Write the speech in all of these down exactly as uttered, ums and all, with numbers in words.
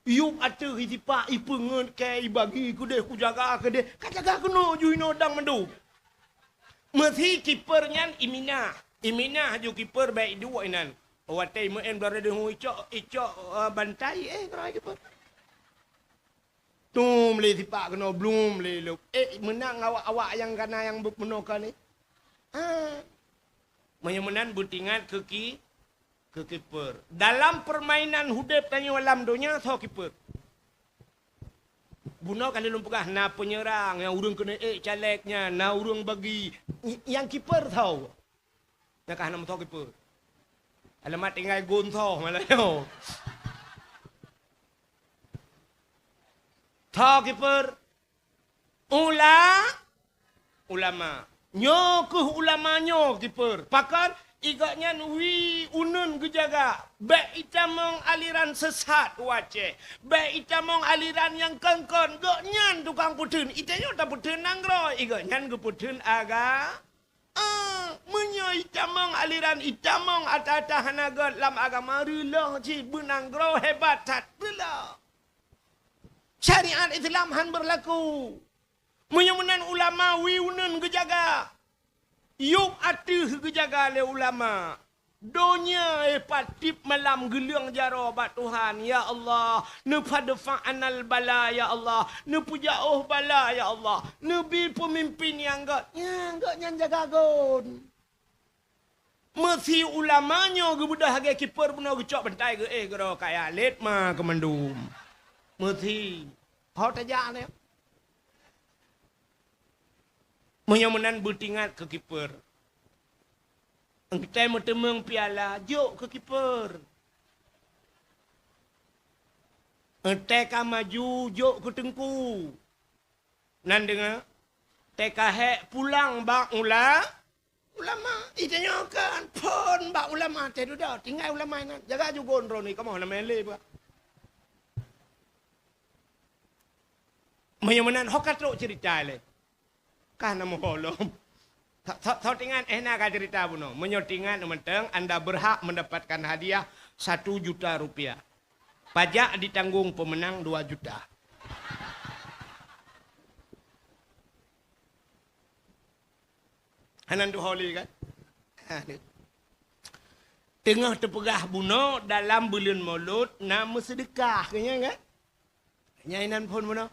Yup ateueh isipak, ipeungeut kèe, ibagi keudeh, kujaga keudeh. Ka jaga keunoe ju inoe dang mandum. Meusi kiper nyan iminah. Iminah ju kiper bèk iduek inan. Watèe imeu'en blah reudeuh icok, icok, eh, bantai, eh, keudroe kiper. Tum lé sipak keunoe, blum lé lôb. Eh, meunang awak-awak nyang kana nyang bu-, meunoe ka ni. Ah. Meunyoe meunan beutingat keu ki-, keu kiper. Dalam permainan udeb tanyoe lam donya, soe kiper? Bunoe ka lôn peugah, na penyerang nyang ureueng keuneuk ék caleg nyan, na ureueng bagi, ny-, nyang kiper soe? Nyang ka hana meusoe kiper. Alamat tinggai gon soe malah nyoe. Soe kiper? Ula-, ulama. Nyoe keuh ulama nyoe kiper. Pakon? Igotnyan wie uneun geujaga. Bèk itamong aliran sesat u Aceh. Bèk itamong aliran nyang kon-kon. Gobnyan tukang peutheun. Itanyoe tapeutheun nanggroe. Igotnyan geupeutheun aga-, Ah, meunyoe itamong aliran, itamong ata-ata hana göt lam agama, reuloh cit beunanggroe hebat that, reuloh. Syariat Islam han beurlaku. Meunyoe meunan ulama wie uneun geujaga, yup ateueh geujaga lé ulama. Donya, eh, pat tiep malam geuleueng jaroe bak Tuhan, "Ya Allah, neufadfa anal bala, ya Allah, neupeujaoh bala, ya Allah, neubi peumimpin nyang göt." Nyang göt nyan jaga gon. Meusi ulama nyoe geubeudôh lagèe kiper bunoe geucok bantai geuéh keudroe kaya lét ma keumandum. Meusi. Ho tajak nyoe. Meunyoe meunan beutingat keu kiper. Engkai meuteumeung piala, jok keu kiper. Engkai ka maju, jok keu teungku. Nan deungoe, teuka hék pulang bak ula-, ulama. Itanyoe kan phon bak ulama teuh dudoe, tinggai ulama nyan. Jaga jugon droeneuh, kamoe hana meu'en lé bah. Meunyoe meunan, ho ka trok ceurita lé. Ka na meuho lom. Tho-, tho-, tho tingat, eh, na ka ceurita bunoe. Meunyoe tingat mantong, anda berhak mendapatkan hadiah satu juta rupiah. Pajak ditanggung pemenang dua juta. Hana tuho lé kan? Ha, ni. Teungoh teupeugah bunoe dalam buleuen Molot na meuseudeukah, keu nyan kan? Nyan inan phon bunoe.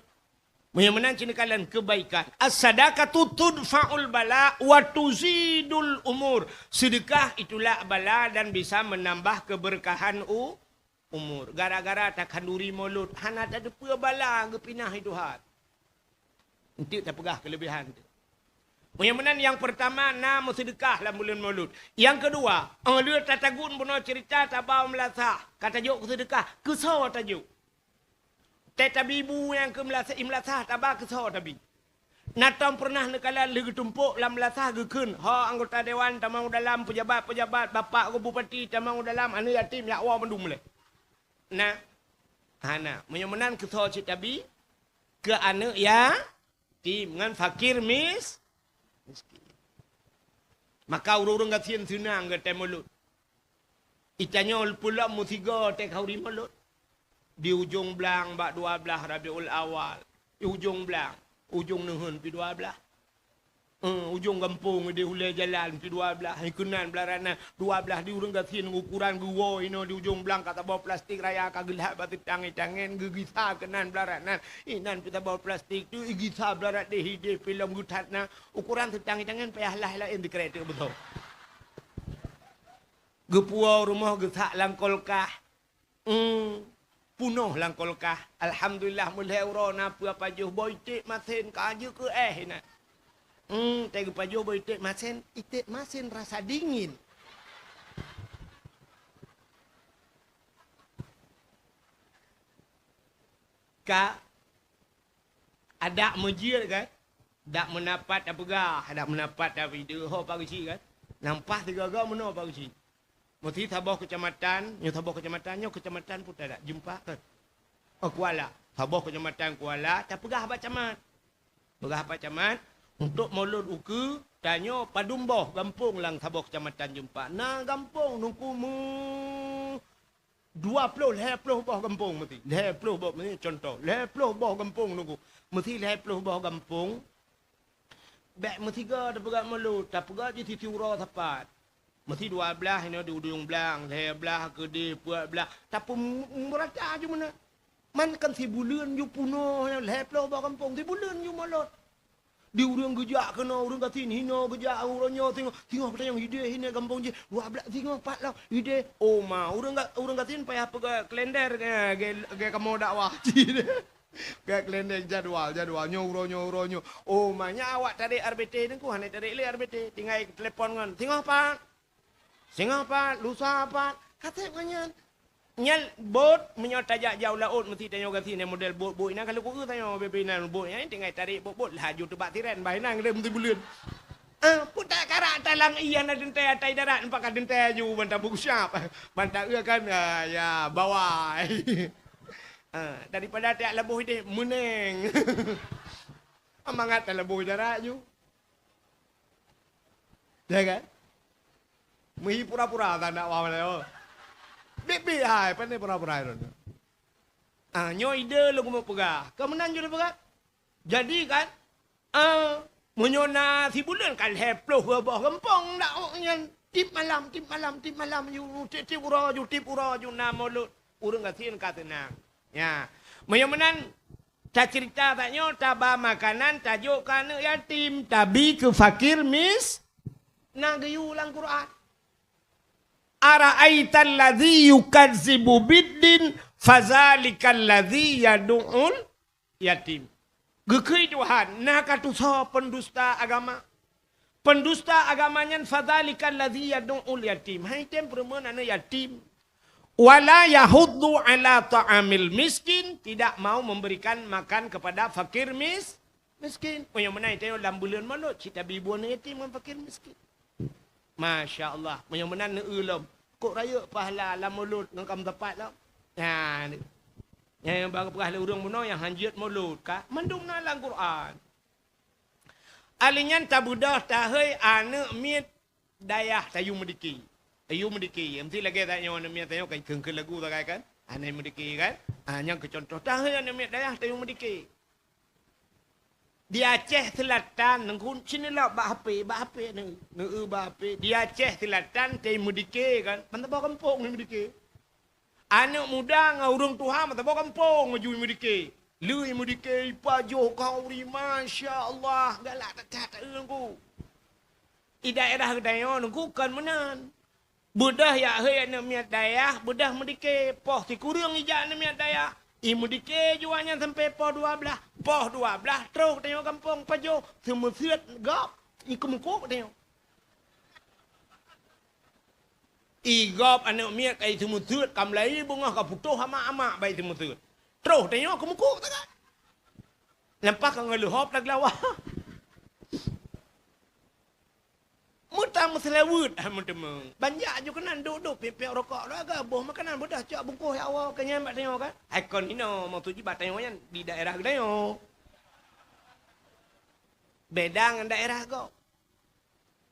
Meunyoe meunan cit neukalon kebaikan. As-sadaqatu tudfa'ul bala wa tuzidul umur. Sedekah itulak bala dan bisa menambah keberkahan u-, umur. Gara-gara takhanduri Molot, hana tateupeue bala geupinah i Tuhan. Enteuk tapeugah keulebihan tu. Meunyoe meunan nyang peurtama na meuseudeukah lam buleuen Molot. Nyang keudua, óh lheueh tatagun bunoe ceurita taba u meulasah, ka tajok keu seudeukah, keu soe tajok? Tée tabi bu nyang keu meulasah, i meulasah taba keu soe tabi? Na tom peureunah neukalon lheueh geutumpok lam meulasah geukheun, "Ho anggota dewan tamong u dalam, peujabat-peujabat, bapak geuh bupati tamong u dalam, aneuk yatim jak woe mandum lé." Na? Hana. Meunyoe meunan keu soe cit tabi? Keu aneuk yatim ngon fakir mis-, miskin. Maka ureuëng-ureuëng gasien seunang geutem Molot. Itanyoe peulom meusigoe tée khanduri Molot. Di ujong blang bak dua blaih Rabiul Awal. Di ujong blang, ujong neuheun pi dua blaih. Eh, ujong gampông di ulée jalan pi dua blaih. Keunan blaih rana dua blaih di ureuëng gasien ukuran geuwoe inoe di ujong blang ka saboh plastik raya ka geulhat bak teutang itangen geugisa keunan blaih rana. Inan pi saboh plastik tu igisa blaih rat deh ideh pi lom geuthat na. Ukuran teutang itangen payah lah laén dikrek teuk beutôi. Geupuwoe rumoh geusak lam kulkah. Hmm, punoh lam kulkah. Alhamdulillah, meulhée uroe na peue pajoh boh iték masen ka jeuet keu éh inan. Hmm, tée geupajoh boh iték masen, iték masen rasa dingin. Ka adak meujeuet kan? Dak meunapat tapeugah, dak meunapat tapideue ho pageusyi kan? Nang paih sigoe-goe meunoe pageusyi. Meusti saboh keucamatan, nyoe saboh keucamatan, nyoe keucamatan peue tadak jumpa kan? Oh, Kuala. Saboh keucamatan Kuala tapeugah bak camat. Peugah bak camat, untuk Molot ukeue, tanyoe padum boh gampông lam saboh keucamatan jumpa. Na gampông Teungku Meu-, Dua ploh, lhèe ploh boh gampông meusti. Lhèe ploh boh meusti, contoh. Lhèe ploh boh gampông nunggu. Meusti lhèe ploh boh gampông. Bèk meusigoe tapeugah mulod, tapeugah jih sisi uroe sapat. Meusti dua blaih inoe di Ujong Blang, lhèe blaih keudeh, peuet blaih. Tapeumeurata ju meunan. Man kan sibuleuen ju punoh nyan, lhèe ploh boh gampông, sibuleuen ju mulod. Di ureueng geujak keunoe, ureueng gasien hinoe geujak, uroe nyoe singoh, singoh peutanyong ideh hinoe gampông jih, dua blaih singoh pat lom ideh. Oh ma, ureueng ga-, ureueng gasien payah peugah kalender, eh, ge-, ge-, kamoe dakwah. Ge-, kalender jadwal, jadwal, nyoe uroe nyoe, uroe nyoe. Oh ma, nyan awak tarek R B T nyan ku, hana tarek lé R B T, tinggai telepon ngon, singoh pat. Singoh pat, lusa pat, ka sép ngon nyan. Nyan bot, meunyoe tajak jak u laôt, meusti tanyoe gasien model bot-bot inan, ka lheueh ku eu tanyoe, bebe inan bot nyan, tinggai tarek bot-bot, laju teubak tiren, bah inan lé meusibuleuen. Ah, peue tak karak talang ié na teuntèe atai darat, nampak ka teuntèe aju, ban tabeugusap, ban ta-eu kan, ah, ya, bawai. Ah, daripada tajak laboh ideh, meuneng. Mangat talaboh darat ju. Ya kan? Meuhi pura-pura tan dakwah malèe, oh. Biet-biet hai, pane pura-pura lôn. Ah, nyoe ideh lôn keumeung peugah. Ka meunan ju lôn peugah. Jadi kan, ah, meunyoe na sibuleuen kan lhèe ploh boh gampông dakwah nyan. Tiep malam, tiep malam, tiep malam ju, tiep-tiep uroe ju, tiep uroe ju na mulod. Ureueng gasien ka seunang. Ya. Meunyoe meunan, taceurita tanyoe, taba makanan, tajok keu aneuk yatim, tabi keu fakir mis-, na geuyue lam Quran. "Ara'aital ladzi yukazzibu biddin, fadzalikal ladzi yadu'ul yatim." Geukheun Tuhan, na ka tusoe peundusta agama. Peundusta agama nyan, "Fadzalikal ladzi yadu'ul yatim." Hai tem peureumeun aneuk yatim. "Wala yahuddu ala ta'amil miskin," tidak mau memberikan makan kepada fakir mis-, miskin. Oh, nyang meunan tanyoe lam buleuen mulod, cit tabi buet aneuk yatim ngon fakir miskin. Masya Allah. Meunyoe meunan neueu lom. Kok rayeuk pahala lam mulod ngon kam teumpat lom. Nah, ni. Nyang bang peugah lé ureueng bunoe nyang hanjeuet mulod ka. Mandum na lam Quran. Alèh nyan tabeudôh tahôi aneuk miet dayah tayue meudike. Tayue meudike. Meusti lagèe tanyoe aneuk miet tanyoe kan kheun-kheun lagu sagai kan. Aneuk meudike kan. Ah, nyang keu contoh tahôi aneuk miet dayah tayue meudike. Di Aceh Selatan, ngon sineulok bak H P, bak H P neu-, neueu bak H P. Di Aceh Selatan, teumeudike kan, mantong boh gampông meudike. Aneuk muda ngon ureueng tuha mantong boh gampông laju meudike. Lheueh meudike, ipajoh khanduri, masya Allah, galak that-that taeu ngon ku. I daerah geutanyoe ngon ku kon meunan. Beudôh jak hôi aneuk miet dayah, beudôh meudike, poh sikureueng ijak aneuk miet dayah. I meudike jua nyan sampoe poh dua blaih. Poh dua blaih, troh tanyoe gampông pajoh, seumeuseuet gob, i keumukuk tanyoe. I gob aneuk miet ka i seumeuseuet, ka meulayi beungoh ka putôh amak-amak bak i seumeuseuet. Troh tanyoe keumukuk teuka. Lampah ka ngon leuhop lam geulawa. Meutameuseulaweuet, ha, meuteumé. Banjak ju keunan duek-duek piep-piep rukok lagèe boh makanan beudôh cok bungkôh ya Allah keu nyan bak tanyoe kan? Hai kon inoe maksud jih bak tanyoe nyan di daerah geutanyoe. Beda ngon daerah gob.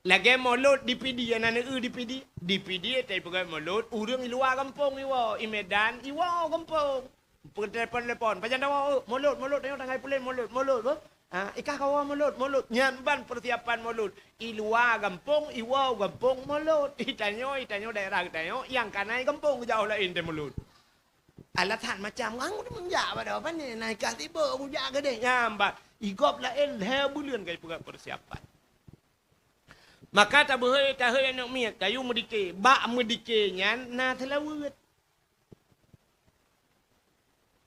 Lagèe mulod di Pidie, na neueu di Pidie. Di Pidie tai peugah mulod, ureueng i luwa gampông iwoe, i Medan iwoe gampông. Peutelepon-telepon, pajan dawa, "Oh, mulod, mulod, tanyoe tangai pulen mulod, mulod, beuh." Ah, i kah kawa mulod, mulod. Nyan ban peusiapan mulod. I luwa gampông, iwoe gampông mulod. I tanyoe, i tanyoe daerah geutanyoe, nyang ka na i gampông jaoh laén teuh mulod. Alasan macam, "Ang meunjak pada apa ni? Na i kah tiba, meunjak keudeh." Nyan ban. I gob laén, lhèe buleuen ka i peugah peusiapan. Maka tabeuhôi, tahôi aneuk miet, tayue meudike. Bak meudike nyan na seulaweuet.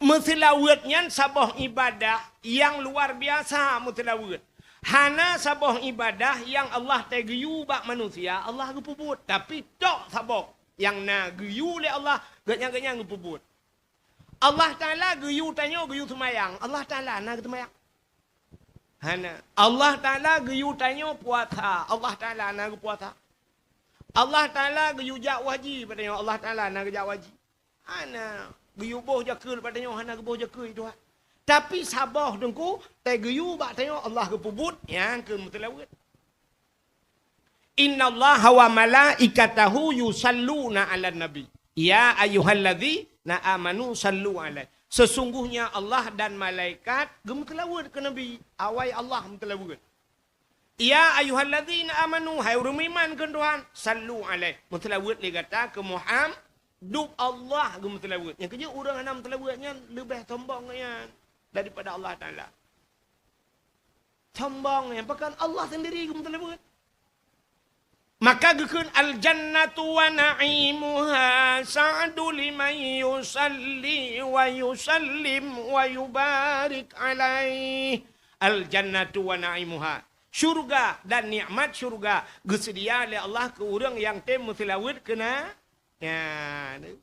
Meuseulaweuet nyan saboh ibadah nyang luar biasa meuseulaweuet. Hana saboh ibadah nyang Allah tageuyue bak manusia, Allah geupeubuet. Tapi tok saboh nyang na geuyue lé Allah, gobnyan, gobnyan geupeubuet. Allah Taala geuyue tanyoe geuyue seumayang. Allah Taala na geuseumayang? Hana. Allah Taala geuyue tanyoe puasa. Allah Taala na geupuasa? Allah Taala geuyue jak u haji bak tanyoe? Allah Taala na geujak u haji? Hana. Geuyue boh jakeue bak tanyoe? Hana geuboh jakeue Tuhan. Tapi saboh teungku, tageuyue bak tanyoe Allah geupeubuet, nyang keu meuseulaweuet. "Innallaha wa malaikatahu yusalluna 'alan nabi." "Ya ayyuhalladzina amanu sallu alaihi." Sesungguhnya Allah dan malaikat geumeuseulaweuet keu Nabi. Awai Allah meuseulaweuet. "Ya ayyuhalladzina amanu," hai ureuëng meuiman keu Tuhan, "sallu alaihi," meuseulaweuet lé gata keu Muhammad, dub Allah geumeuseulaweuet. Nyang keujeuet ureuëng hana meuseulaweuet nyan leubeh sombong nyan daripada Allah Taala. Sombong nyan, pakon Allah sendiri geumeuseulaweuet. Maka geukheun, "Al jannatu wa na'imuha sa'du liman yusalli wa yusallim wa yubarik alaihi." Al jannatu wa na'imuha. Syurga dan nikmat syurga geuseudia lé Allah keu ureuëng nyang tem meuseulaweuet keu na-, nyan.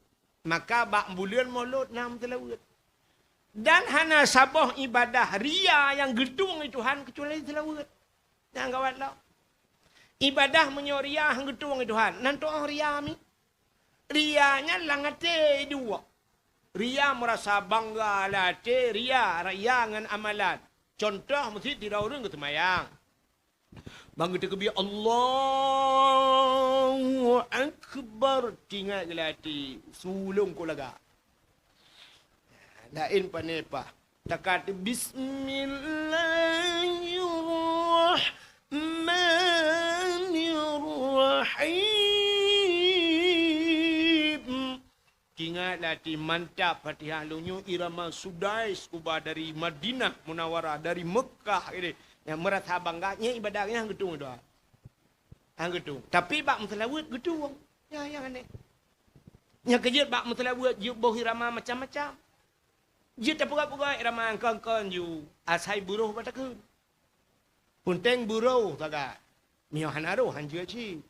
Maka bak buleuen Molot na meuseulaweuet. Dan hana saboh ibadah ria nyang geutueng lé Tuhan keucuali seulaweuet. Nyang gawat lom. Ibadah meunyoe ria han geutueng lé Tuhan, nan tu'oh ria mi. Ria nyan lam até duek. Ria meurasa bangga lam até, ria, ria ngon amalan. Contoh, meuseujid sidroe ureuëng geuseumayang. Ban geuteukeubiet, "Allahu Akbar," tingat geuh lam até, "Sulông keu lagak." Laén pané pah. Takat, "Bismillahirrahmanirrahim." Ingat lam até, mantap Fatihah lôn nyoe irama Sudais uba dari Madinah Munawarah, dari Mekah ini. Nyang meurasa bangga, nyan ibadah nyang geutueng doa. Han geutueng. Tapi bak meuseulaweuet geutueng. Ya, nyang aneh. Nyang keujeuet bak meuseulaweuet jeuet boh irama macam-macam. Jeuet tapeugah-peugah irama kon-kon ju asai beuroh bak takheun. Peunteng beuroh sagai. Meunyoe hana roh, han jeuet cit.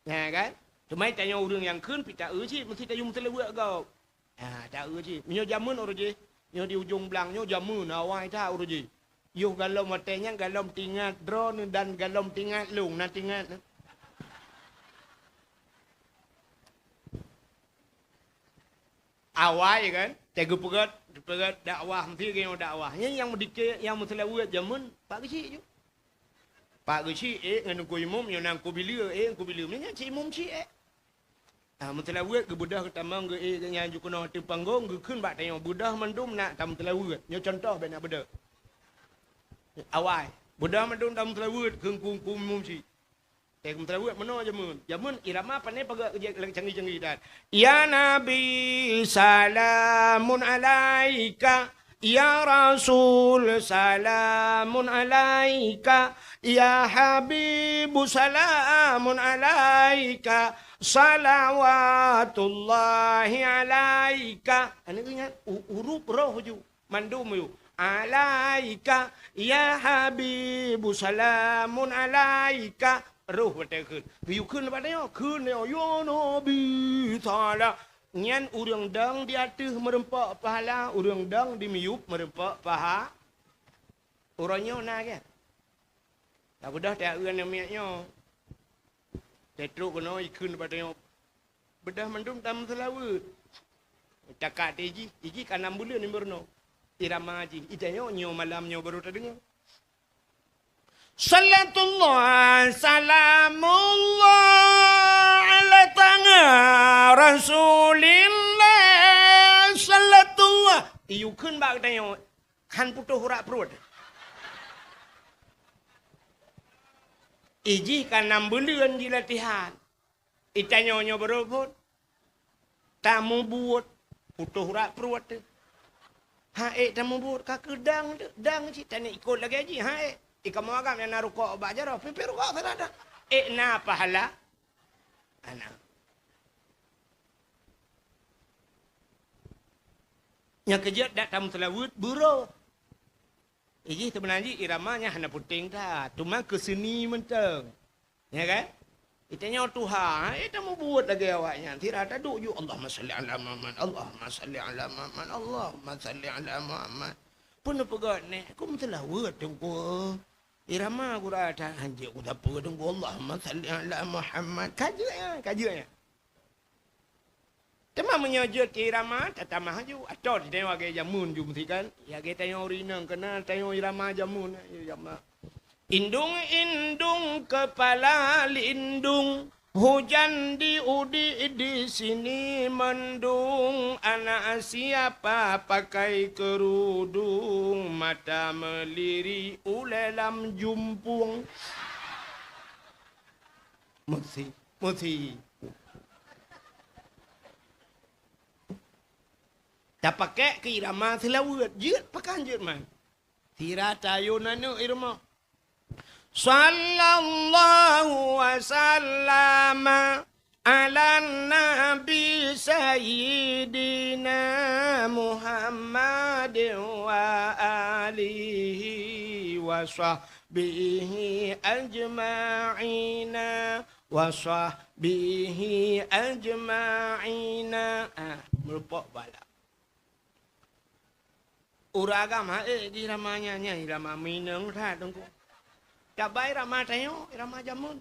Nah, kan? Teuma tanyoe ureuëng nyang kheun pih ta-eu cit, meusti tayue meuseulaweuet gob. Ha, ta-eu cit. Meunyoe jameun uroe jih, nyoe di ujong blang nyoe jameun, awai that uroe jih. Yoh galom watée nyan, galom tingat droeneuh dan galom tingat lôn, na tingat. Awai kan, teugeupeugot, geupeugét dakwah, meusti geunyoe dakwah. Nyan nyang meudike, nyang meuseulaweuet jameun, Pak Geuchik ju. Pak Geuchik, ék ngon Teungku Imum, nyoe na Teungku Bileue, ék Teungku Bileue. Nyan cit Imum cit, ék. Ah, meuseulaweuet geubeudôh geutamong geu-ék geuh nyan ju keunoe ateueh panggong, geukheun bak tanyoe, beudôh mandum nak tameuseulaweuet. Nyoe contoh bék nak beudôh. Awai, beudôh mandum tameuseulaweuet, kheun Teungku, Teungku Imum cit. Teuh meuseulaweuet meunoe jameun. Jameun irama pané paga canggih-canggih that. Ya Nabi, salamun alaika. Ya Rasul, salamun alaika. Ya Habibu, salamun alaika. Salawatullahi alaika. Aneuk ingat, u-, huruf roh ju. Mandum yue. Alaika, ya Habibu, salamun alaika. Roh watée kheun. Yue kheun bak tanyoe, kheun nyoe, ya Nabi, salam. Nyan ureuëng dong di ateueh meureumpok pahala, ureuëng dong di miyueb meureumpok paha. Uroe nyoe na kan? Tabeudôh teuh ureuëng namiet nyoe. Teutrok keunoe ikheun bak tanyoe. Beudôh mandum tameuseulaweuet. Takat teuh jih, jih ka nam buleuen meurunoe. Irama jih, itanyoe nyoe malam nyoe baru tadeungoe. Salatullah, salamullah ala tanga Rasulillah, salatullah. Iyue kheun bak tanyoe, han putôh urat pruet. Ijih ka nam buleuen jilatihan. Itanyoe nyoe baroe phon tamubuet, putôh urat pruet teuh. Ha ék tamubuet, ka keuh dang teuh, dang cit, taneuk ikot lagée jih, ha ék. Ikamoe agam nyang na rukok bak jaroe, pih-pih rukok sana dah. Ék na pahala? Hana. Nyang keujeuet dak tameuseulaweuet beuroh. Ijih seubeuna jih irama nyan hana peunteng that, teuma keu seuni mantong. Ya kan? Itanyoe tuha, eh, tamubuet lagée awaknyan. Sira taduek ju, "Allahumma salli ala Muhammad, Allahumma salli ala Muhammad, Allahumma salli ala Muhammad." Peue neupeugét neh, ku meuseulaweuet Teungku. Irama gura that hanjeuet ku sapeue Teungku, "Allahumma salli ala Muhammad." Ka jeuet nyan, ka jeuet nyan. Teuma meunyoe jeuet keu irama, tatamah ju. Atau tanyoe lagée jameun ju meusikan. Ya lagée tanyoe ureuëng inong keunan tanyoe irama jameun, ya, irama. Indung-indung kepala lindung, Hujan di udi di sini mendung, anak siapa pakai kerudung, mata melirik ulèe lam jumpung. Meusi, meusi. Tapakék keu irama seulaweuet, jeuet pakan jeuet man. Sira tayue aneuk irama. Sallallahu wa sallama ala nabi sayyidina Muhammad wa alihi wa sahbihi ajma'ina, wa sahbihi ajma'ina. Ah, meureumpok bala. Ureueng agam hana ék jih rama nyan, nyan irama minong that, Teungku. Cabai rama tanyoe, irama jameun.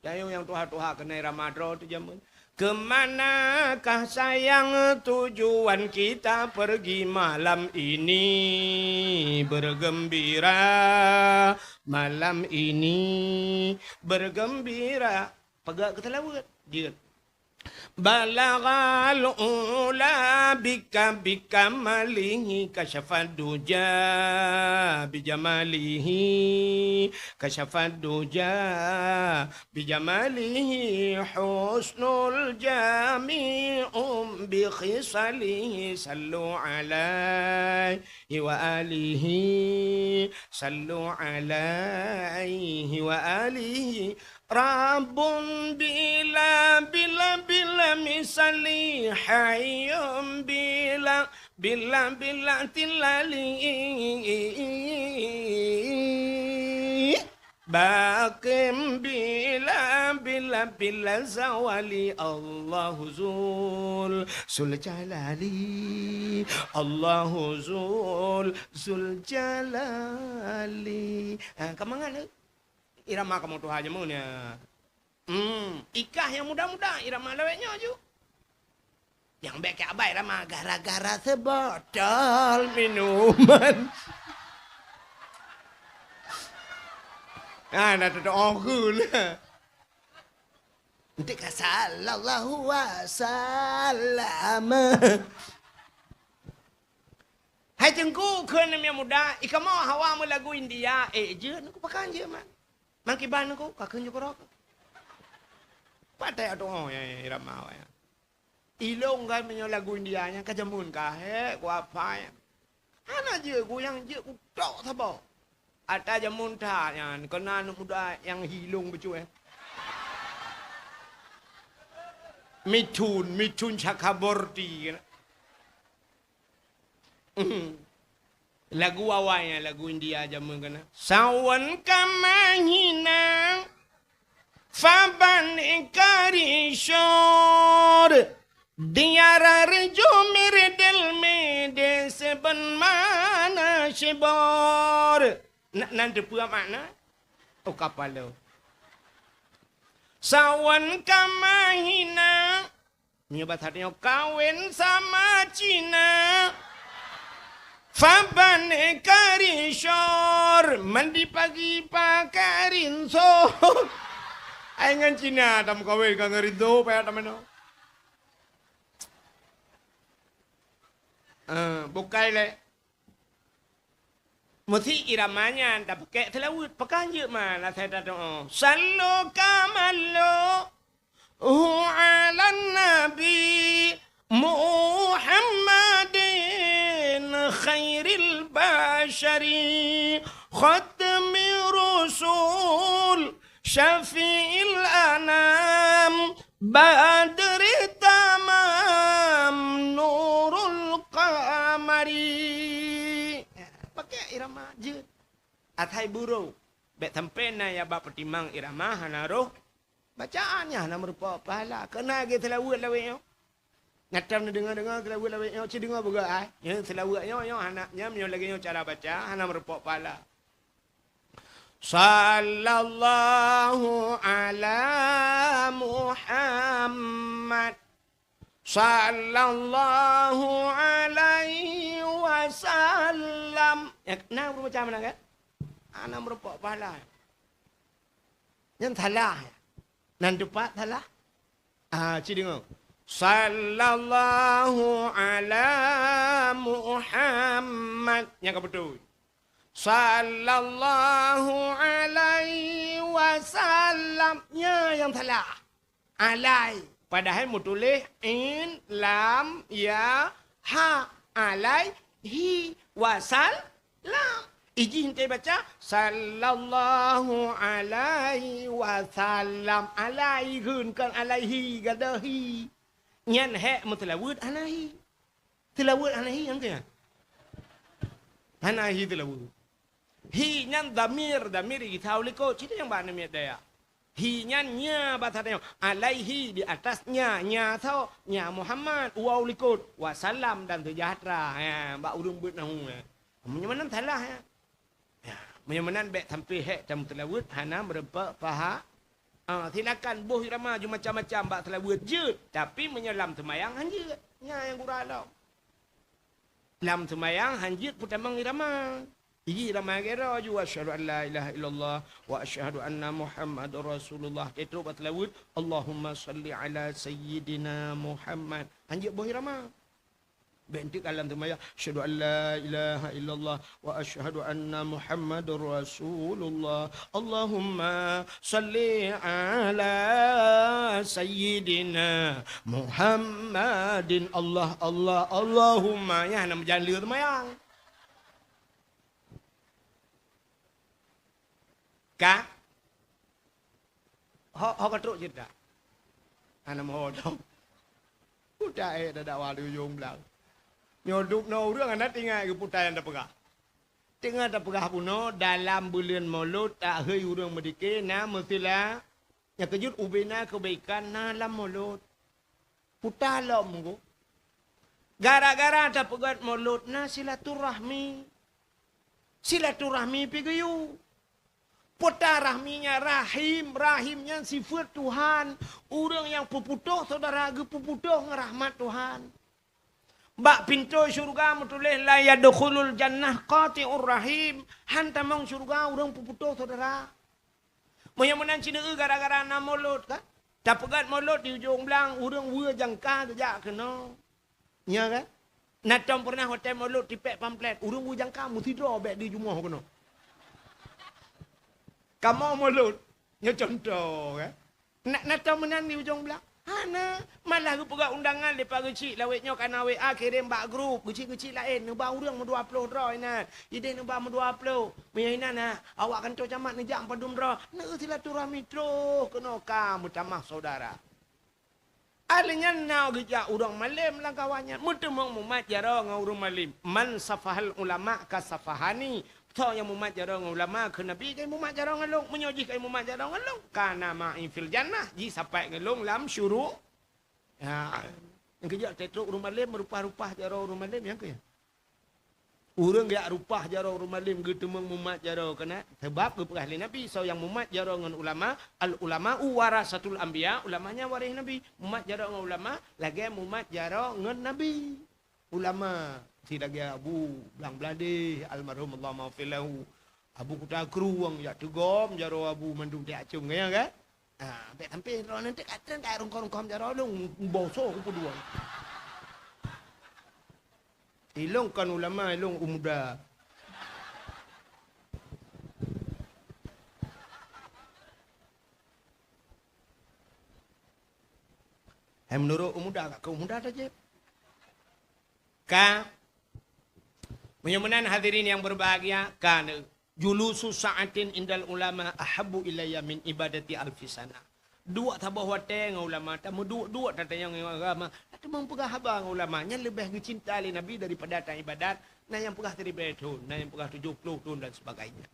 Tanyoe nyang tuha-tuha keunan irama droe teuh jameun. Ke manakah sayang tujuan kita pergi malam ini? Bergembira malam ini, bergembira. Peugah keu seulaweuet, jeuet. Balaghal ula bika, bikamalihi, kasyafad duja bijamalihi, kasyafad duja bijamalihi, husnul jami'u bi khisalihi, sallu alaihi wa alihi, sallu alaihi wa alihi, Rabbun bila, bila, bila misali, hayyun bila, bila, bila tilali, baqim bila, bila, bila zawali, Allahu zul, zul jalali, Allahu zul, zul jalali. Ah, ka mangat lé? Irama kamoe tuha jameun nyan. Hmm, ikah nyang muda-muda, irama lawét nyoe ju. Nyang bèk keu abai irama gara-gara seubotol minuman. Ah, na tutoe geuh lah. Enteuk ka sallallahu wasallam. Hai Teungku, kheun nyang muda, i kamoe hawa meulagu India, eh, jeuet, Teungku, pakan jeuet, man. Mang kiban Teungku, ka kheun jukroe. Patai atoe, oh, ya, ya, irama awak, ya. Ilong kan meunyoe lagu India nyan ka jameun ka, he, ku apa, ya. Hana jeuet ku, nyang jeuet ku tok saboh. Ata jameun that nyan, keu na aneuk muda nyang hi ilong bacut, eh. Mithun, Mithun Chakraborty, kan. Lagu awai nyan, lagu India jameun keunan. Sawan ka mahina, faban ikari syur, diara rejo mirdel mede seben mana shibor. Na, nan teupeue makna? Oh, kapalo. Sawan ka mahina, Meunyoe basa tanyoe kawen sama Cina, faban kari syur, mandi pagi pakai rinso. Ai ngon Cina tameukawen ka ngon rinso, payah tamanoe. Eh, bukai lé. Meusi irama nyan tapakék seulaweuet, pakon jeuet man asai tatu'oh. Sallu kamallu hu 'alan nabi Muhammadin khairil basyari khatmi rusul syafi'il anam badri tamam nurul qamari. Pakék irama jeuet. Asai buroe. Bék sampoe na ya bak peutimang irama hana roh. Bacaan nyan hana meurumpok pahala. Keunan lagèe seulaweuet lawét nyoe. Nyan tam neudeungoe-deungoe seulaweuet lawét nyoe, ci deungoe beugöt ai. Nyan seulaweuet nyoe, nyoe hana, nyan meunyoe lagèe nyoe cara baca, hana meurumpok pahala. Sallallahu ala Muhammad. Sallallahu alaihi wasallam. Ya, na ureueng baca meunan kan? Hana meurumpok pahala. Nyan salah. Nan teumpat salah. Ah, ci deungoe. Sallallahu ala Muhammad. Nyang ka beutôi. Sallallahu alaihi wasallam. Nyan nyang salah. Alai. Padahai meutuléh in, lam, ya, ha. Alaihi wasallam. Ijih ente baca, sallallahu alaihi wasallam. Alai, geun, kon alaihi, gadôh hi. Nyan hék meuteulaweuet hana hi. Teulaweuet hana hi, nyang keu nyan. Hana hi teulaweuet. Hi nyan dhamir, dhamir geusaweueb likot. Cit nyang bak aneuk miet dayah. Hi nyan nya basa tanyoe. Alaihi di atasnya, nya soe? Nya Muhammad, waw likot. Wasallam dan seujahteura. Ha, bak ureueng beuet nahu, ha. Meunyoe meunan salah, ha. Ya, meunyoe meunan bék sampoe hék tameuteulaweuet hana meureumpok paha. Ah, silakan boh irama ju macam-macam bak teulaweuet jeuet, tapi meunyoe lam seumayang hanjeuet. Nyan nyang gura lom. Lam seumayang hanjeuet peutamong irama. Iji irama gero ju, asyhadu an la ilaha illallah wa asyhadu anna Muhammadar Rasulullah. Teutrok bak teulaweuet, Allahumma salli ala sayyidina Muhammad. Hanjeuet boh irama. Bék enteuk ka lam seumayang, asyhadu an la ilaha illallah wa asyhadu anna Muhammadar Rasulullah. Allahumma salli ala sayyidina Muhammadin. Allah, Allah, Allahumma. Nyan hana meujan le seumayang. Ka? Ho, ho ka trok cit dak? Hana meuho dong. Puta ék dakwah di ujong blang. Nyoe dub noe ureueng hana teuingat keu puta nyang tapeugah. Teungoh tapeugah bunoe dalam buleuen Molot, takhôi ureueng meudike na meusila. Nyang keujeuet ubena keubaikan na lam Molot. Puta lom go. Gara-gara tapeugét Molot na silaturahmi. Silaturahmi pih geuyue. Puta rahmi nyan rahim, rahim nyan sifeuet Tuhan. Ureueng nyang peuputôh syedara geupeuputôh ngon rahmat Tuhan. Bak pintoe syeuruga meutuléh, "La yadkhulul jannah qati'ur rahim." Han tamong syeuruga ureueng peuputôh syedara. Meunyoe meunan cineue gara-gara na Molot kan? Tapeugét Molot di ujong blang, ureueng weue jangka geujak keunoe. Nya kan? Na tom peureunah watée Molot tipék pamflet, ureueng weue jangka meusidroe bék di jumoh keunoe. Kamoe Molot, nyoe cuntoh kan? Na, na tom meunan di ujong blang? Hana, malah geupeugah undangan lé Pak Geuchik lawét nyoe kana W A kirém bak grup, geuchik-geuchik laén, neuba ureueng meudua ploh droe inan. Ideh neuba meudua ploh. Meunyoe inan na, awak kantô camat neujak padum droe, neusilaturahmi troh keunoe ka meutamah syedara. Alheuh nyan na geujak ureueng malém lam kawan nyan, meuteumong mumat jaroe ngon ureueng malém. Man safahal ulama ka safahani. Soe nyang mumat jaroe ngon ulama keu Nabi, ka mumat jaroe ngon lôn. Meunyoe jih ka mumat jaroe ngon lôn, kana ma'i fil jannah, jih sapat ngon lôn lam syuru-, ha, nyang keujak teutrok ureueng malém, meurupah-rupah jaroe ureueng malém, nyang keu nyan. Ureueng jak rupah jaroe ureueng malém geuteumong mumat jaroe keunan, sabab geupeugah lé Nabi, soe nyang mumat jaroe ngon ulama, al ulama'u warasatul anbiya, ulama nyan waréh Nabi. Mumat jaroe ngon ulama lagée mumat jaroe ngon Nabi. Ulama si lagée Abu Blang Bladeh, almarhum, Allahumma ghfir lahu. Abu Kuta Krueng jak teugom jaroe Abu mandum tiak com, nyan kan? Ha, bék sampoe droeneuh teuk ka treun ka rungkon-rungkon jaroe lôn, bosoe kupeudua. Ilôn kon ulama, ilôn u muda. Hai meunurot u muda, ka keu u muda tajép. Ka. Meunyoe meunan hadirin nyang berbahagia, ka neu. Julusu sa'atin indal ulama ahabbu ilayya min ibadati alfi sanah. Duek saboh watée ngon ulama, tameuduek-duek tatanyong ngon agama, tateumong peugah haba ngon ulama, nyan leubeh geucinta lé Nabi daripada taibadat, na nyang peugah siribée thon, na nyang peugah tujoh ploh thon dan sebagainya.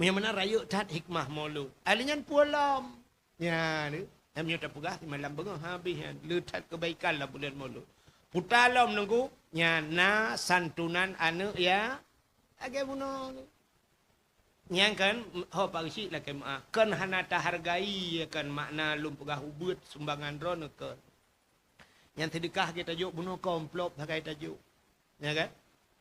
Meunyoe meunan rayeuk that hikmah Molot. Ahli nyan pulang. Nyan, eh, meunyoe tapeugah simalam beungoh habéh nyan, le that keubaikan lam buleuen Molot. Puta lom nunggu, nyan na santunan aneuëk ya, lagée bunoe. Nyan kan, ho Pak Geuchik lakée meuáh, kon hana tahargai, kon makna lôn peugah ubeuet sumbangan droeneuh kon. Nyang seudeukah geuh tajok bunoe kon amplop sagai tajok. Ya kan?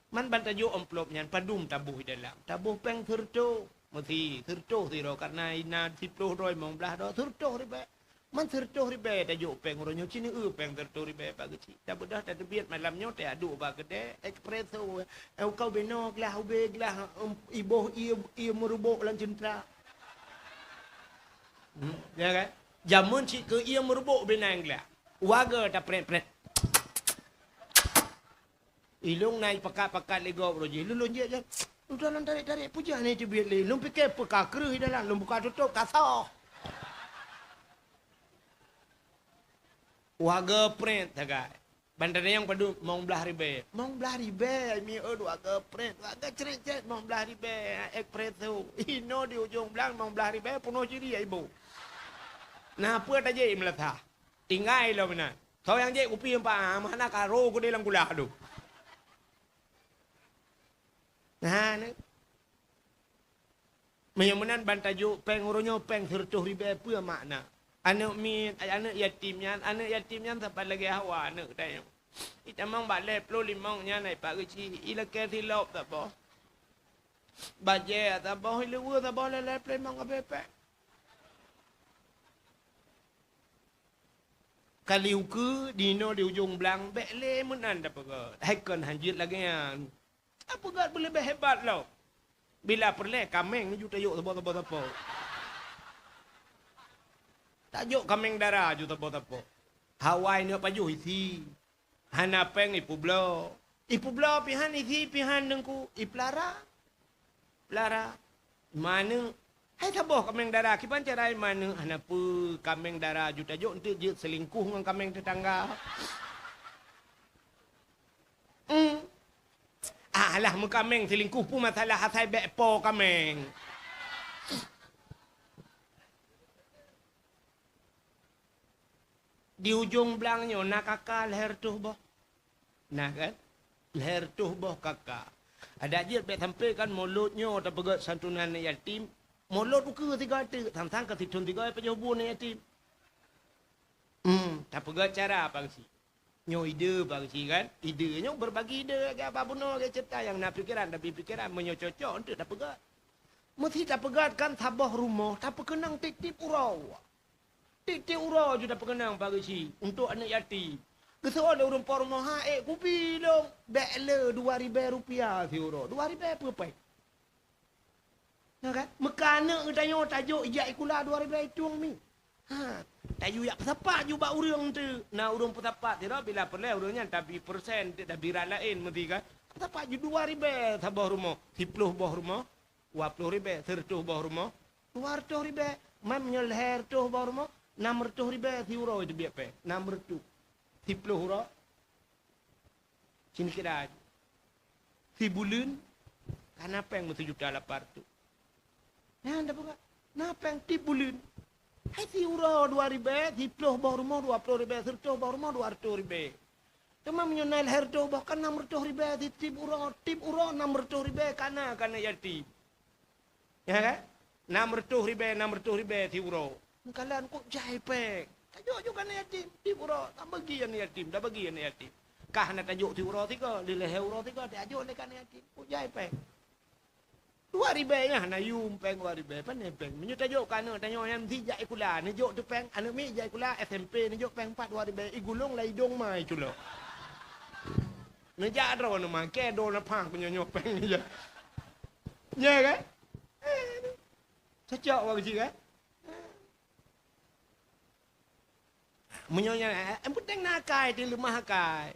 Man ban tajok amplop nyan padum taboh di dalam. Taboh péng seureutôh. Meusi, seureutôh sidroe, karna na siploh droe, limong blaih droe, seureutôh ribèe. Man seureutôh ribèe tajok péng uroe nyoe, ci neueu péng seureutôh ribèe bak geuchik. Tabeudôh tateubiet malam nyoe, tayaduk bak keudè espresso. Eh, kau binoe glah, ubé glah, em, iboh ie, ie meurubok lam ceuntra. Hmm, ya kan? Jameun cit keu ie meurubok binoe glah. Wagoe taprét-prét. Ilong na ipakat-pakat lé gob uroe jih. Lôn, lôn jeuet, jeuet. Udah lôn tarek-tarek, peue jak na teubiet lé. Lôn pike peue ka kreueh i dalam, lôn buka tutôp, ka soh. Wagoe prét sagai. Ban tanyong padum, limong blaih ribèe. Limong blaih ribèe, mi ôt wagoe prét. Wagoe crét-crét, limong blaih ribèe, espresso. Inoe di ujong blang, limong blaih ribèe, peunoh ciri iboh. Na peue tajak i meulasah. Tinggai lom inan. Soe nyang jép kupi empat, ah, meuhana ka ro keudéh lam kulah tu. Nah, ni. Meunyoe meunan ban tajok péng uroe nyoe, péng seureutôh ribèe peue makna? Aneuk miet, aneuk yatim nyan, aneuk yatim nyan sapat lagèe hawa aneuk tanyoe. Itamong bak lhèe ploh limong nyan, ai pak geuchik, ilakèe silop saboh. Bajèe saboh, iluweue saboh, lhèe-lhèe ploh limong abéh péng. Kali ukeue, di inoe di ujong blang, bèk lé meunan tapeugöt. Hai kon han jeuet lagèe nyan. Tapeugöt beuleubèh hebat lom. Bila peureulèe kaméng ju tajok saboh-saboh sapo. Tajok kaméng dara ju saboh-sapo. Hawa i neuk pajoh isi. Hana péng ipeubloe. Ipeubloe pih han isi, pih han teungku, ipeulara. Peulara. Maneuk. Hai saboh kaméng dara, kiban cara maneuk, hana peue, kaméng dara ju tajok, eunteuk jeuet seulingkuh ngon kaméng teutangga. Hmm. Alah, meukaméng seulingkuh peue masalah, asai bèk po kaméng. Di ujong blang nyoe na kaka lhèe reutôh boh. Na kan? Lhèe reutôh boh kaka. Adak jeuet bèk sampé kan mulod nyoe tapeugöt santunan aneuk yatim. Mulod ukeue sigoe teuk, sang-sang ka sithon sigoe pajoh bu aneuk yatim. Hmm, tapeugöt cara apa geusi? Nyoe ide apa geusi kan? Ide nyoe berbagi ide lagèe apa bunoe lagèe ceurita nyang na pikeran, tapi pikeran meunyoe cocok eunteuk tapeugöt. Meusi tapeugöt kan saboh rumoh, tapeukeunong tiep-tiep uroe. Tiep-tiep uroe ju tapeukeunong bak geuchik untuk aneuk yatim. Geuseuôt lé ureueng po rumoh, "Ha, ék kupi lôn, bèk le dua ribèe rupiah siuroe." Dua ribèe peue péng? Na kan? Meuka aneuk geutanyoe tajok ijak sikula dua ribèe itong mi. Ha, tayue jak peusapat ju bak ureueng teuk. Na ureueng peusapat sidroe bila peureulèe ureueng nyan tabi persen, tabi rat laén meuti kan. Peusapat ju dua ribèe saboh rumoh, siploh boh rumoh. Dua ploh ribèe, seureutôh boh rumoh, dua reutôh ribèe. Man meunyoe lhèe reutôh boh rumoh, nam reutôh ribèe siuroe teubiet péng, nam reutôh. Siploh uroe, cit kira sibuleuen, ka na péng meusijuta lapan reutôh. Nyan tapeugah, na péng tiep buleuen. Hai siuroe dua ribèe, siploh boh rumoh dua ploh ribèe, seureutôh boh rumoh dua reutôh ribèe. Teuma meunyoe na lhèe reutôh boh kan nam reutôh ribèe, tiep uroe, tiep uroe nam reutôh ribèe ka na keu aneuk yatim. Ya kan? Nam reutôh ribèe, nam reutôh ribèe siuroe. Meukalan kok jai péng. Tajok ju keu aneuk yatim, tiep uroe, tabagi aneuk yatim, tabagi aneuk yatim. Kah na tajok siuroe sigoe, di lhèe uroe sigoe, tajok lé keu aneuk yatim, kok jai péng. Dua ribèe nyan hana yum péng dua ribèe, pane péng. Meunyoe tajok keu aneuk tanyoe nyan meusi jak sikula, neujok teuh péng, aneuk miet jak sikula S M P neujok péng pat dua ribèe, igulong lam idong ma iculok. Neujak droe neuma, keu droe na phang meunyoe nyoe péng neujak. Nya kan? Eh, cocok bak geuchik kan? Meunyoe nyan, eh, eh, peunténg na akai, teuleumah akai.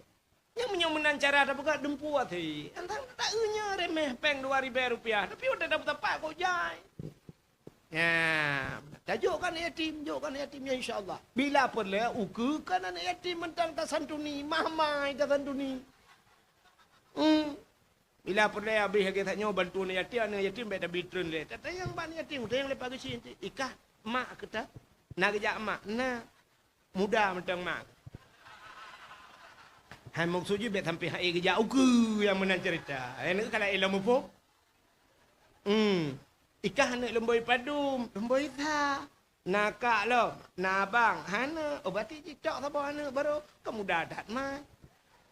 Nyang meunyoe meunan cara tapeugah dumpeue até. Antang taeu nyoe remeh péng dua ribèe rupiah, tapi watèe tapeusapat kok jai. Nya, tajok keu aneuk yatim, jok keu aneuk yatim, ya insya Allah. Bila peureulèe ukeue kan aneuk yatim mantong tasantuni, mahmai tasantuni. Hmm. Bila peureulèe abéh lagèe that nyoe bantu aneuk yatim, aneuk yatim bèk tabi treun lé. Tatanyong bak aneuk yatim, tanyong lé Pak Geuchik, "Ikah mak keu ta?" Na geujak mak, na. Muda mantong mak. Hai maksud jih bèk sampé hai geujak ukeue nyang meunan cerita. Hai neuk ka laén lom muphom. Hmm. Ikah aneuk leumboi padum, leumboi sa. Na kak lom, na abang, hana, oh, berarti jitok saboh aneuk baru, ka muda that mai.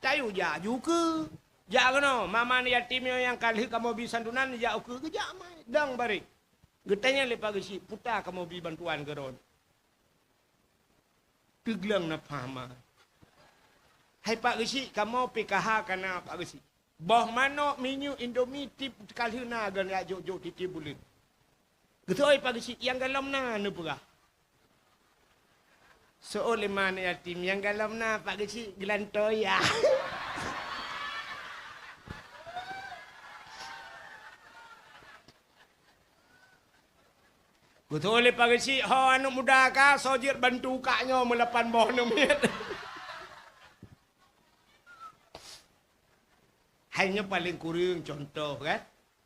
Tayue jak ju ukeue. Jak keunoe, mama aneuk yatim nyoe nyang ka lheueh kamoe bi santunan jak ukeue, geujak mai. Dong bareh. Geutanyong lé Pak Geuchik, "Peue ta kamoe bi bantuan keu droeneuh?" Teugleng na pahama. "Hai Pak Geuchik, kamoe P K H ka na Pak Geuchik. Boh manok, minyeuk, Indomie, tiep ka lheueh na, gan jak jok-jok tiep-tiep buleuen." Geuseuôt Pak Geuchik, "Nyang golom na neupeugah." Seuôt lé ma aneuk yatim, "Nyang golom na Pak Geuchik geulantoe ya." Geuseuôt lé Pak Geuchik, "Ho aneuk muda ka, soe jeuet bantu kak nyoe meulapan boh aneuk miet." Hai nyoe paleng kureueng contoh kan.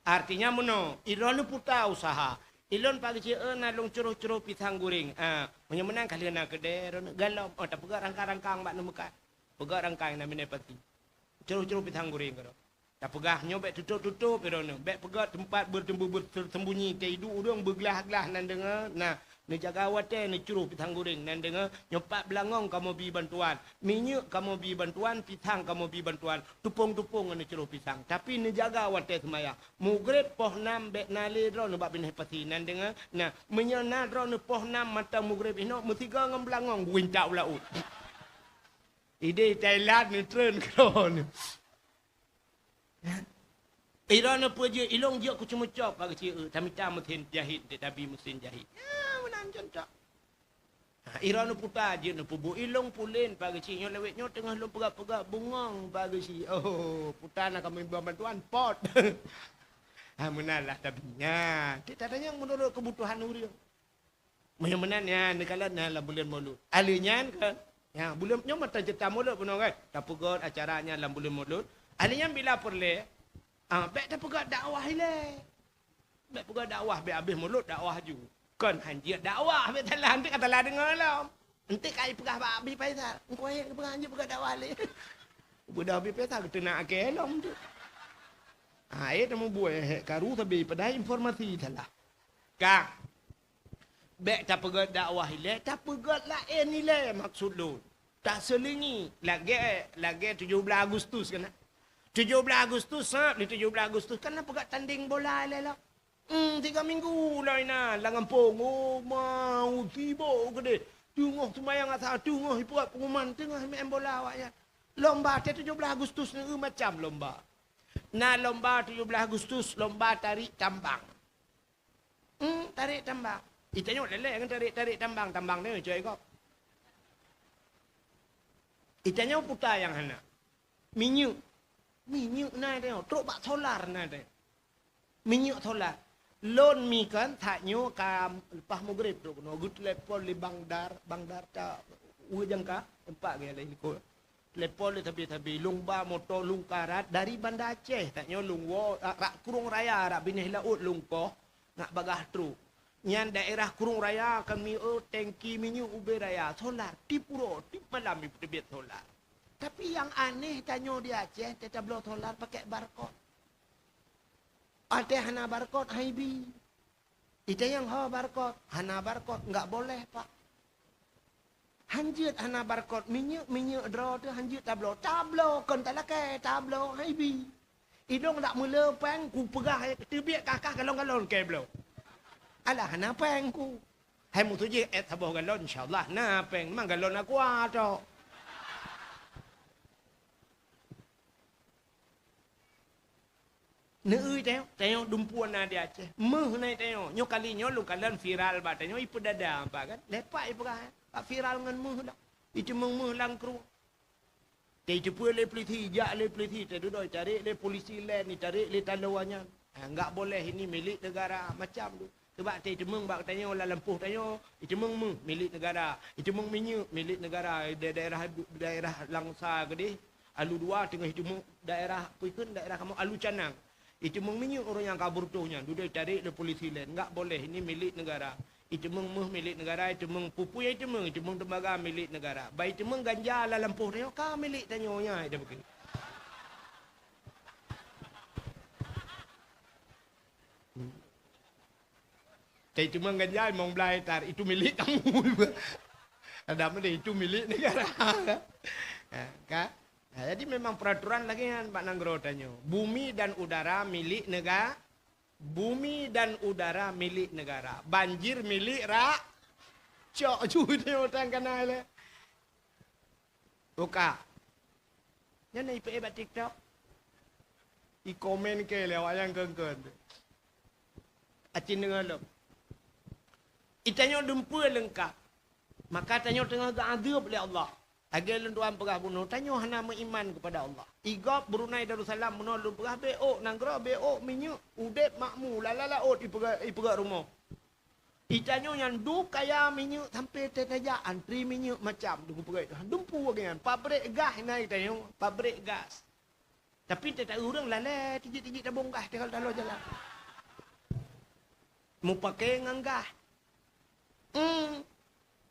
Artinya meunoe, droeneuh peue ta usaha. Ilôn Pak Geuchik, eh, na lôn curoh-curoh pisang goreng. Ah, meunyoe meunan ka lheueh na keudè, droeneuh golom. Oh, tapeugöt rangkang-rangkang bak neumeukat. Peugöt rangkang na miné pati. Curoh-curoh pisang goreng keudroe. Tapeugah nyoe bèk tutôp-tutôp droeneuh. Bèk peugöt teumpat bertembu-, bersembunyi. Teuidu ureueng beuglah-glah nan deungö. Nah, neujaga watèe neucuroh pisang goreng nan deungö. Nyoe pat beulangöng kamoe bi bantuan. Minyeuk kamoe bi bantuan, pisang kamoe bi bantuan. Tupông-tupông ngon neucuroh pisang. Tapi neujaga watèe seumayang. Mugreb poh nam bèk na lé droeneuh bak binéh pasi nan deungö. Nah, meunyoe na droeneuh poh nam mantong mugreb inoe meusigoe ngon beulangöng guintak u laôt. Idéh Thailand neutreun keudroe. Droeneuh peue jeuet, ilôn jeuet keu ceumeucok Pak Geuchik, eh, tamita meusén jahit, dek tabi meusén jahit. Ya, meunan contoh. Ha, droeneuh peue ta jeuet neupeubuet, ilôn pulen Pak Geuchik, nyoe lewat nyoe teungoh lôn peugah-peugah bungöng Pak Geuchik. Oh, peue ta na kamoe bi bantuan, pot. Ha, meunan lah tabi. Ya, dek tatanyong meunurot keubutuhan ureueng. Meunyoe meunan nyan, neukalon nyan lam buleuen Maulud. Alheuh nyan kan, nyan buleuen nyoe mantong ceurita Maulud bunoe kan. Tapeugöt acara nyan lam buleuen Maulud. Alheuh nyan bila peureulèe, ah, bèk tapeugöt dakwah ilèe. Bèk peugöt dakwah, bèk abéh Maulud dakwah ju. Kon han jeuet dakwah, bèk salah, enteuk ka salah deungö lom. Enteuk ka ipeugah bak Abi Faisal, "Engkau ayat geupeugah han jeuet peugöt dakwah lé." Beudôh Abi Faisal geuteunak akée lom tu. Ha, eh, teuma buet hek karu sabe padahai informasi salah. Ka. Bèk tapeugöt dakwah ilèe, tapeugöt laén ilèe maksud lôn. Taseulingi lagèe, lagèe tujoh blaih Agustus kan. Tujoh blaih Agustus, sab lé tujoh blaih Agustus kan na peugöt tandeng bola ilèe lom. Hmm, tiga minggu lom inan lam gampông. Oh, mau sibok keudeh. Teungoh seumayang Asar, teungoh ipeugöt pengumuman, teungoh maén bola awaknyan. Lomba teuh tujoh blaih Agustus nyoe macam lomba. Na lomba tujoh blaih Agustus, lomba tarék tambang. Hmm, tarék tambang. Itanyoe lé-lé ngon tarék-tarék tambang, tambang nyoe coe gob. Itanyoe peue ta nyang hana. Minyeuk. Minyeuk na itanyoe, trok bak solar na itanyoe. Minyeuk solar. Lôn mi kan that nyoe ka leupah mugreb trok keunoe, geuteulepon lé Bang Dar, Bang Dar ta ueh jangka, teumpat gaya laén likot. Telepon lé sabe-sabe, lôn ba moto lôn karat dari Banda Aceh. Tanyoe lôn woe, rak, rak Krueng Raya, rak binéh laôt lôn koh, ngat bagaih trok. Nyan daerah Krueng Raya kan mi, oh, tengki minyeuk ubé raya, solar, tiep uroe, tiep malam ipeuteubiet solar. Tapi nyang aneh tanyoe di Aceh, teutabloe solar pakai barcode. Watèe hana barcode, han ibi. Itanyong ho barcode, hana barcode, enggak boleh, Pak. Han jeuet hana barcode, minyeuk, minyeuk droe teuh han jeuet tabloe. Tabloe kon talakèe, tabloe han ibi. Ilôn dak meulé péng kupeugah, teubiet kakah galon-galon kèe bloe. Alah hana péng ku. Hai meutujoh ét saboh galon, insya Allah na péng, memang galon Aqua tok. Neueu tanyoe, tanyoe dumpeue na di Aceh. Méuh na tanyoe. Nyoe kali nyoe lôn kalon viral bak tanyoe, ipeudada bak kan. Lepak ipeugah, bak viral ngon méuh dak. Iteumeung méuh lam krueng. Teupeue lé polisi, jak lé polisi, teududoe itarek lé polisi laén, itarek lé taloe nyan. Ha, enggak boleh, ini milik negara, macam tu. Sabab teupeue iteumeung bak tanyoe lam lampôh tanyoe, iteumeung méuh milik negara, iteumeung minyeuk milik negara, da-, daerah, daerah Langsa keudeh, Alu dua teungoh iteumeung daerah, peue kheun daerah kamoe Alu Canang. Iteumeung minyeuk ureueng nyang ka beureutoh nyan, dudoe itarek lé polisi laén. Enggak boleh, ini milik negara. Iteumeung méuh milik negara, iteumeung peue-peue nyang iteumeung, iteumeung tembaga milik negara. Bah iteumeung ganja lam lampôh tanyoe ka milik tanyoe nyan, ida bukon. Tapi cuma ganjai mong belai tar, itu milik kamu. Ada meunan itu milik negara. Ha, kan? Ha, jadi memang peraturan lagi kan bak nanggroe tanyoe. Bumi dan udara milik nega-, Bumi dan udara milik negara. Banjir milik ra-, cok ju teunyok tan kana lé. Buka. Nyan na ipeuék bak TikTok. I komen keu lé awak nyang keun-keun. Acin deungoe lom. Itanyoe dumpeue leungkap. Maka tanyoe teungoh geuadeueb lé Allah. Lagée lôn tuan peugah bunoe, tanyoe hana meuiman keupada Allah. Igob Brunei Darussalam bunoe lôn peugah, bék ôk nanggroe, bék ôk minyeuk, udeb makmu, lala laôt ipeugét, ipeugét rumoh. Itanyoe nyan du kaya minyeuk sampoe teutajak antri minyeuk macam dumpeue geuh. Dumpeue geuh nyan, pabrék gas na itanyoe, pabrék gas. Tapi teuta ureuëng lalée tijik-tijik tabong gas tinggai taloe jalan. Mupakée ngon gas. Hmm.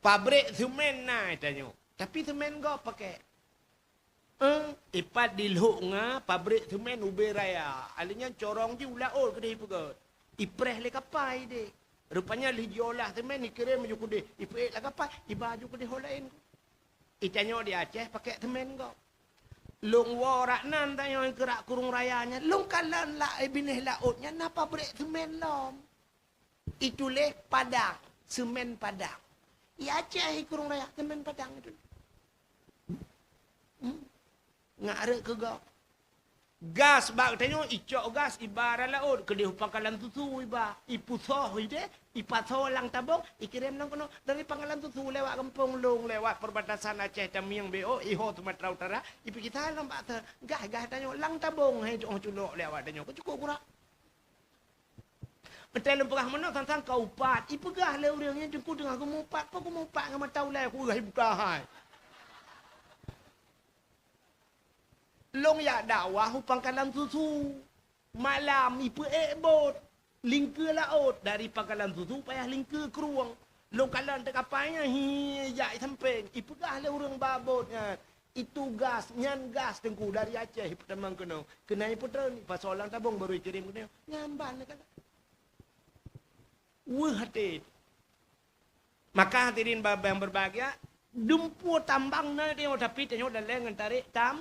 Pabrék seumén na itanyoe. Tapi seumén gob pakée. Eh, ipat di Lhok Nga, pabrék seumén ubé raya. Alèh nyan corong jih u laôt keudeh ipeugét. Ipreh lé kapai deh. Rupanya lheueh jiolah seumén ikirém ju keudeh. Ipeuék lam kapai, iba ju keudeh ho laén. Itanyoe di Aceh pakèk seumén gob. Lôn woe rak nan tanyoe keurak Kurong Raya nyan. Lôn kalon lam binéh laôt nyan na pabrék seumén lom. Ituléh Padang, seumén Padang. I Aceh i Kurong Raya, seumén Padang itu. Hmm. Ngat rhot keu gob. Gas bak tanyoe, icok gas iba rot laôt, keudeh u pangkalan susu iba, ipusoh ideh, ipasoe lam tabong, ikirém lam keunoe. Dari pangkalan susu lewat gampông lôn, lewat perbatasan Aceh Tamiang B O, iho Sumatera Utara, ipike salam bak te-, gas, gas tanyoe, lam tabong hai tu'oh culok lé awak tanyoe, keu cukôp kurak. Watèe lôn peugah meunoe sang-sang ka upat. Ipeugah lé ureuëng nyan, "Teungku teungoh geumupat, peue geumupat ngon mata ulèe kuéh buta hai?" Lôn jak dakwah u pangkalan susu. Malam ipeuék bot. Lingkeue laôt dari pangkalan susu payah lingkeue krueng. Lôn kalon teukapai nyan, hi, jak i sampéng. Ipeugah lé ureuëng ba bot nyan, "Itu gas, nyan gas Teungku dari Aceh ipeutamong keunoe." Keunan ipeutreun, ipasoe lam tabong baru ikirém keunoe. Nyan ban lé ka. Weueh até. Maka hadirin ba-, yang berbahagia, dumpeue tambang na tanyoe, tapi tanyoe dalèe ngon tarek tam-,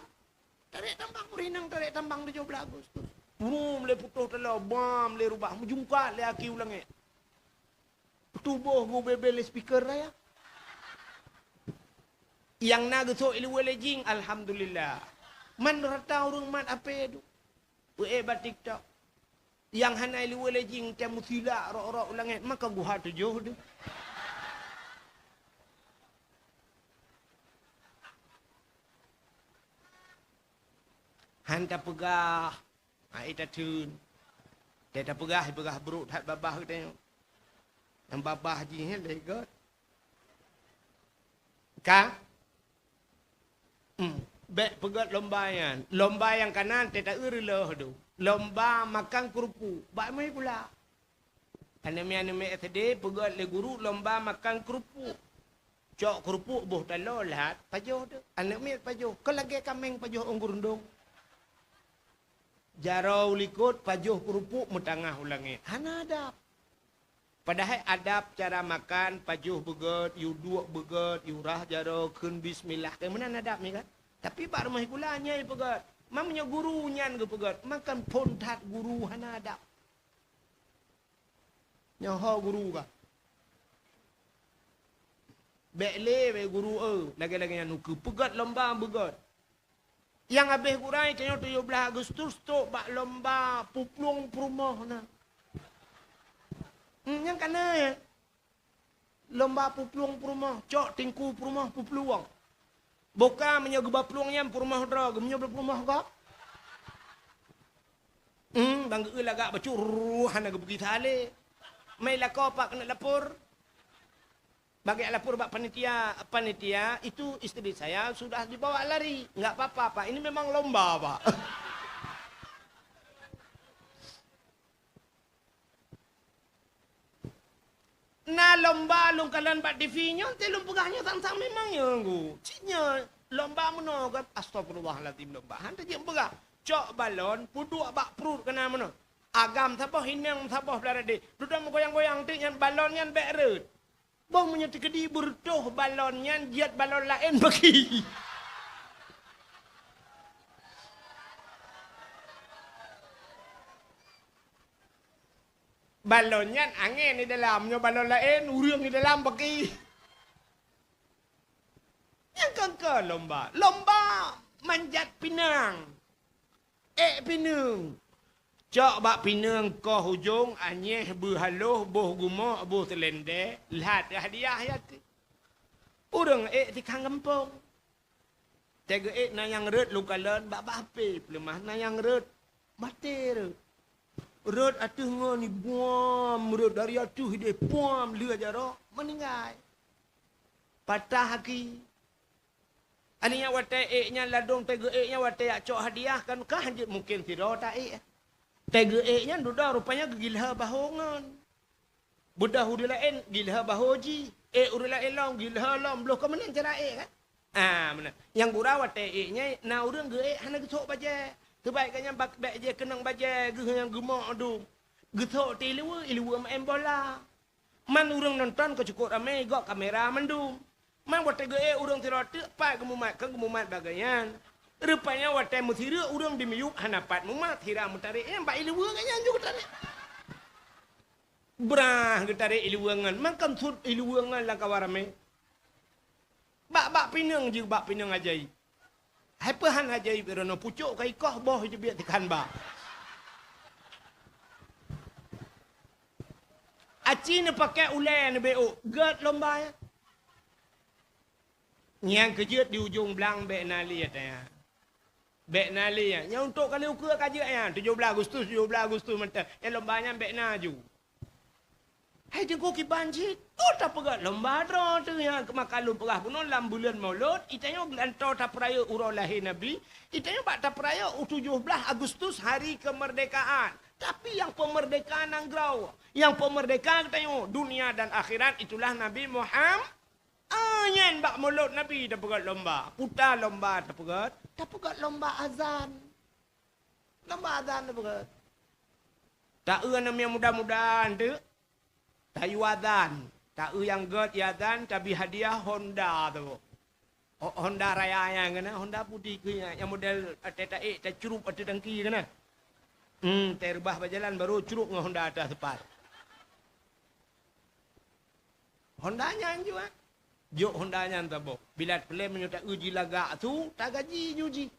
tarek tambang, ureueng inong tarek tambang tujoh blah Agustus. Brum lé putôh taloe, bam lé rubah, meujungkat lé aki u langèt. Tuboh geubeubeul lé speaker raya. Nyang na geusok i luwa lé jing, alhamdulillah. Man rata ureueng mat ape tu. Peuék bak TikTok. Nyang hana i luwa lé jing, tém meusilak rok-rok u langèt, maka guha tujoh deuh. Han tapeugah, hai tatheun. Tém tapeugah, peugah brok that babah geutanyoe. Nyang babah jih lé göt. Ka? Hmm, bèk peugöt lomba nyan. Lomba nyang ka na teuta eu reuloh tu. Lomba makan keurupuk. Bak meuh gula. Aneuk miet-aneuk miet S D peugöt lé guru lomba makan keurupuk. Cok keurupuk boh taloe lahat pajoh tu. Aneuk miet pajoh. Kon lagèe kaméng pajoh ôn geurundong. Jaroe u likot pajoh keurupuk meutangah u langèt. Hana adab. Padahai adab cara makan, pajoh beugöt, yue duek beugöt, yue rhah jaroe, kheun bismillah. Kan meunan adab nyan kan? Tapi bak rumoh sikula nyan peugöt. Meunyoe guru nyan geupeugöt, maka phon that guru hana adab. Nyoe ho guru ka. Bèk lé bèk guru eu, lagèe-lagèe nyan ukeue peugöt lomba beugöt. Nyang habéh gura tanyoe tujoh blah Agustus trok bak lomba peuplueng peurumoh na. Hmm, nyang ka na, ya. Lomba peuplueng peurumoh, cok teungku peurumoh peuplueng. Boh ka meunyoe geuba plueng nyan peurumoh droe, geumeunyoe peurumoh gob. Hmm, ban geu lagak bacut, hana geubeugi salé. Mai lakoe pat keuneuk lapor. Bagi lapor bak panitia, "Panitia, itu istri saya sudah dibawa lari." "Enggak apa-apa, Pak. Ini memang lomba, Pak." Na lomba lôn kalon bak T V nyoe, teuh lôn peugah nyoe sang-sang memang nyoe, Ngku. Cit nyoe lomba meunoe kan, astagfirullahalazim lomba. Han tajeuet peugah. Cok balon, peuduek bak pruet keunan meunoe. Agam saboh, inong saboh, blah radé. Dudoe meugoyang-goyang teuk nyan balon nyan bèk rhöt. Boh meunyoe teukeudi beureutoh balon nyan, jeuet balon laén bagi. Balon nyan angén di dalam, nyoe balon laén ureuëng di dalam bagi. Nyang keukeue lomba, lomba manjat pinang. Ék pineung. Cok bak pineung koh ujong, anyéh beuhaloh, boh gumok, boh seulendé, lhat hadiah yatim. Ureuëng ék tikang gampông. Teugeue ék na nyang rhot lukalon bak-bak hapé peuleumah, na nyang rhot maté rhot. Rhot ateueh ngon ibuam, rhot dari ateueh idéh puam lheueh jaroe meuninggai. Patah aki. Aneuk nyan watée ék nyan ladôm teugeue ék nyan watée jak cok hadiah kan kah jeuet mungken sidroe ta ék. Teugeue ék nyan dudoe rupanya geugilhée bahô ngon. Beudôh ureuëng laén gilhée bahô jih, ék ureuëng laén lom gilhée lom, bloh ka meunan cara ék kan? Ah, meunan. Nyang gura watée ék nyan na ureuëng geuék hana geusok bajée. Teubaik ka nyan bak bék jih keunong bajée geuh nyang geumok dum. Geusok ti ileue, ileue meu'en bola. Man ureuëng nonton ka cukôp ramé, gok kamera mandum. Man watée geuék ureuëng sidroe teuk pat geumumat, ka geumumat bagai nyan. Rupanya watée meusireuk ureuëng di miyueb hana pat mumat, sira meutarek nyan bak ileue geuh nyan ju geutarek. Brah geutarek ileue ngon, mangkam sut ileue ngon lam kawan ramé. Bak, bak pineung jih, bak pineung ajaéb. Hai peuhan ajaéb droeneuh pucôk ka ikoh boh jeubiet tikhan ba. Aci neupaké ulée neubeuôk, gét lomba nyan. Nyang keujeuet di ujong blang bék na lé tanya. Bék na lé nyan. Nyan untuk kali ukeue ka jeuet nyan, tujoh blaih Agustus, tujoh blaih Agustus mantong. Nyan lomba nyan bék na ju. Hai teungku kiban cit, oh tapeugét lomba droe teuh nyang maka lôn peugah bunoe lam buleuen Maulud, itanyoe geulantoe tapeurayeuk uroe lahé Nabi, itanyoe bak tapeurayeuk u tujoh blaih Agustus hari kemerdekaan. Tapi nyang peumeurdeka nanggroe, nyang peumeurdeka geutanyoe dunia dan akhirat itulah Nabi Muham-, Ah, nyan bak Maulud Nabi tapeugét lomba. Puta lomba tapeugét, tapeugét lomba azan. Lomba azan tapeugét. Taeu aneuk miet muda-muda teuk, tayue azan. Taeu nyang gét yue azan, tabi hadiah Honda tu. Ho-, Honda Raya nyan keunan, Honda putih keu nyan, nyang model até taék, tacrup até tangki keunan. Hmm, tareubah bak jalan baru crup ngon Honda atas aspal. Honda nyan jua. Jok Honda nyan saboh. Bila plem meunyoe ta-eu jih lagak su, tagaji ju jih.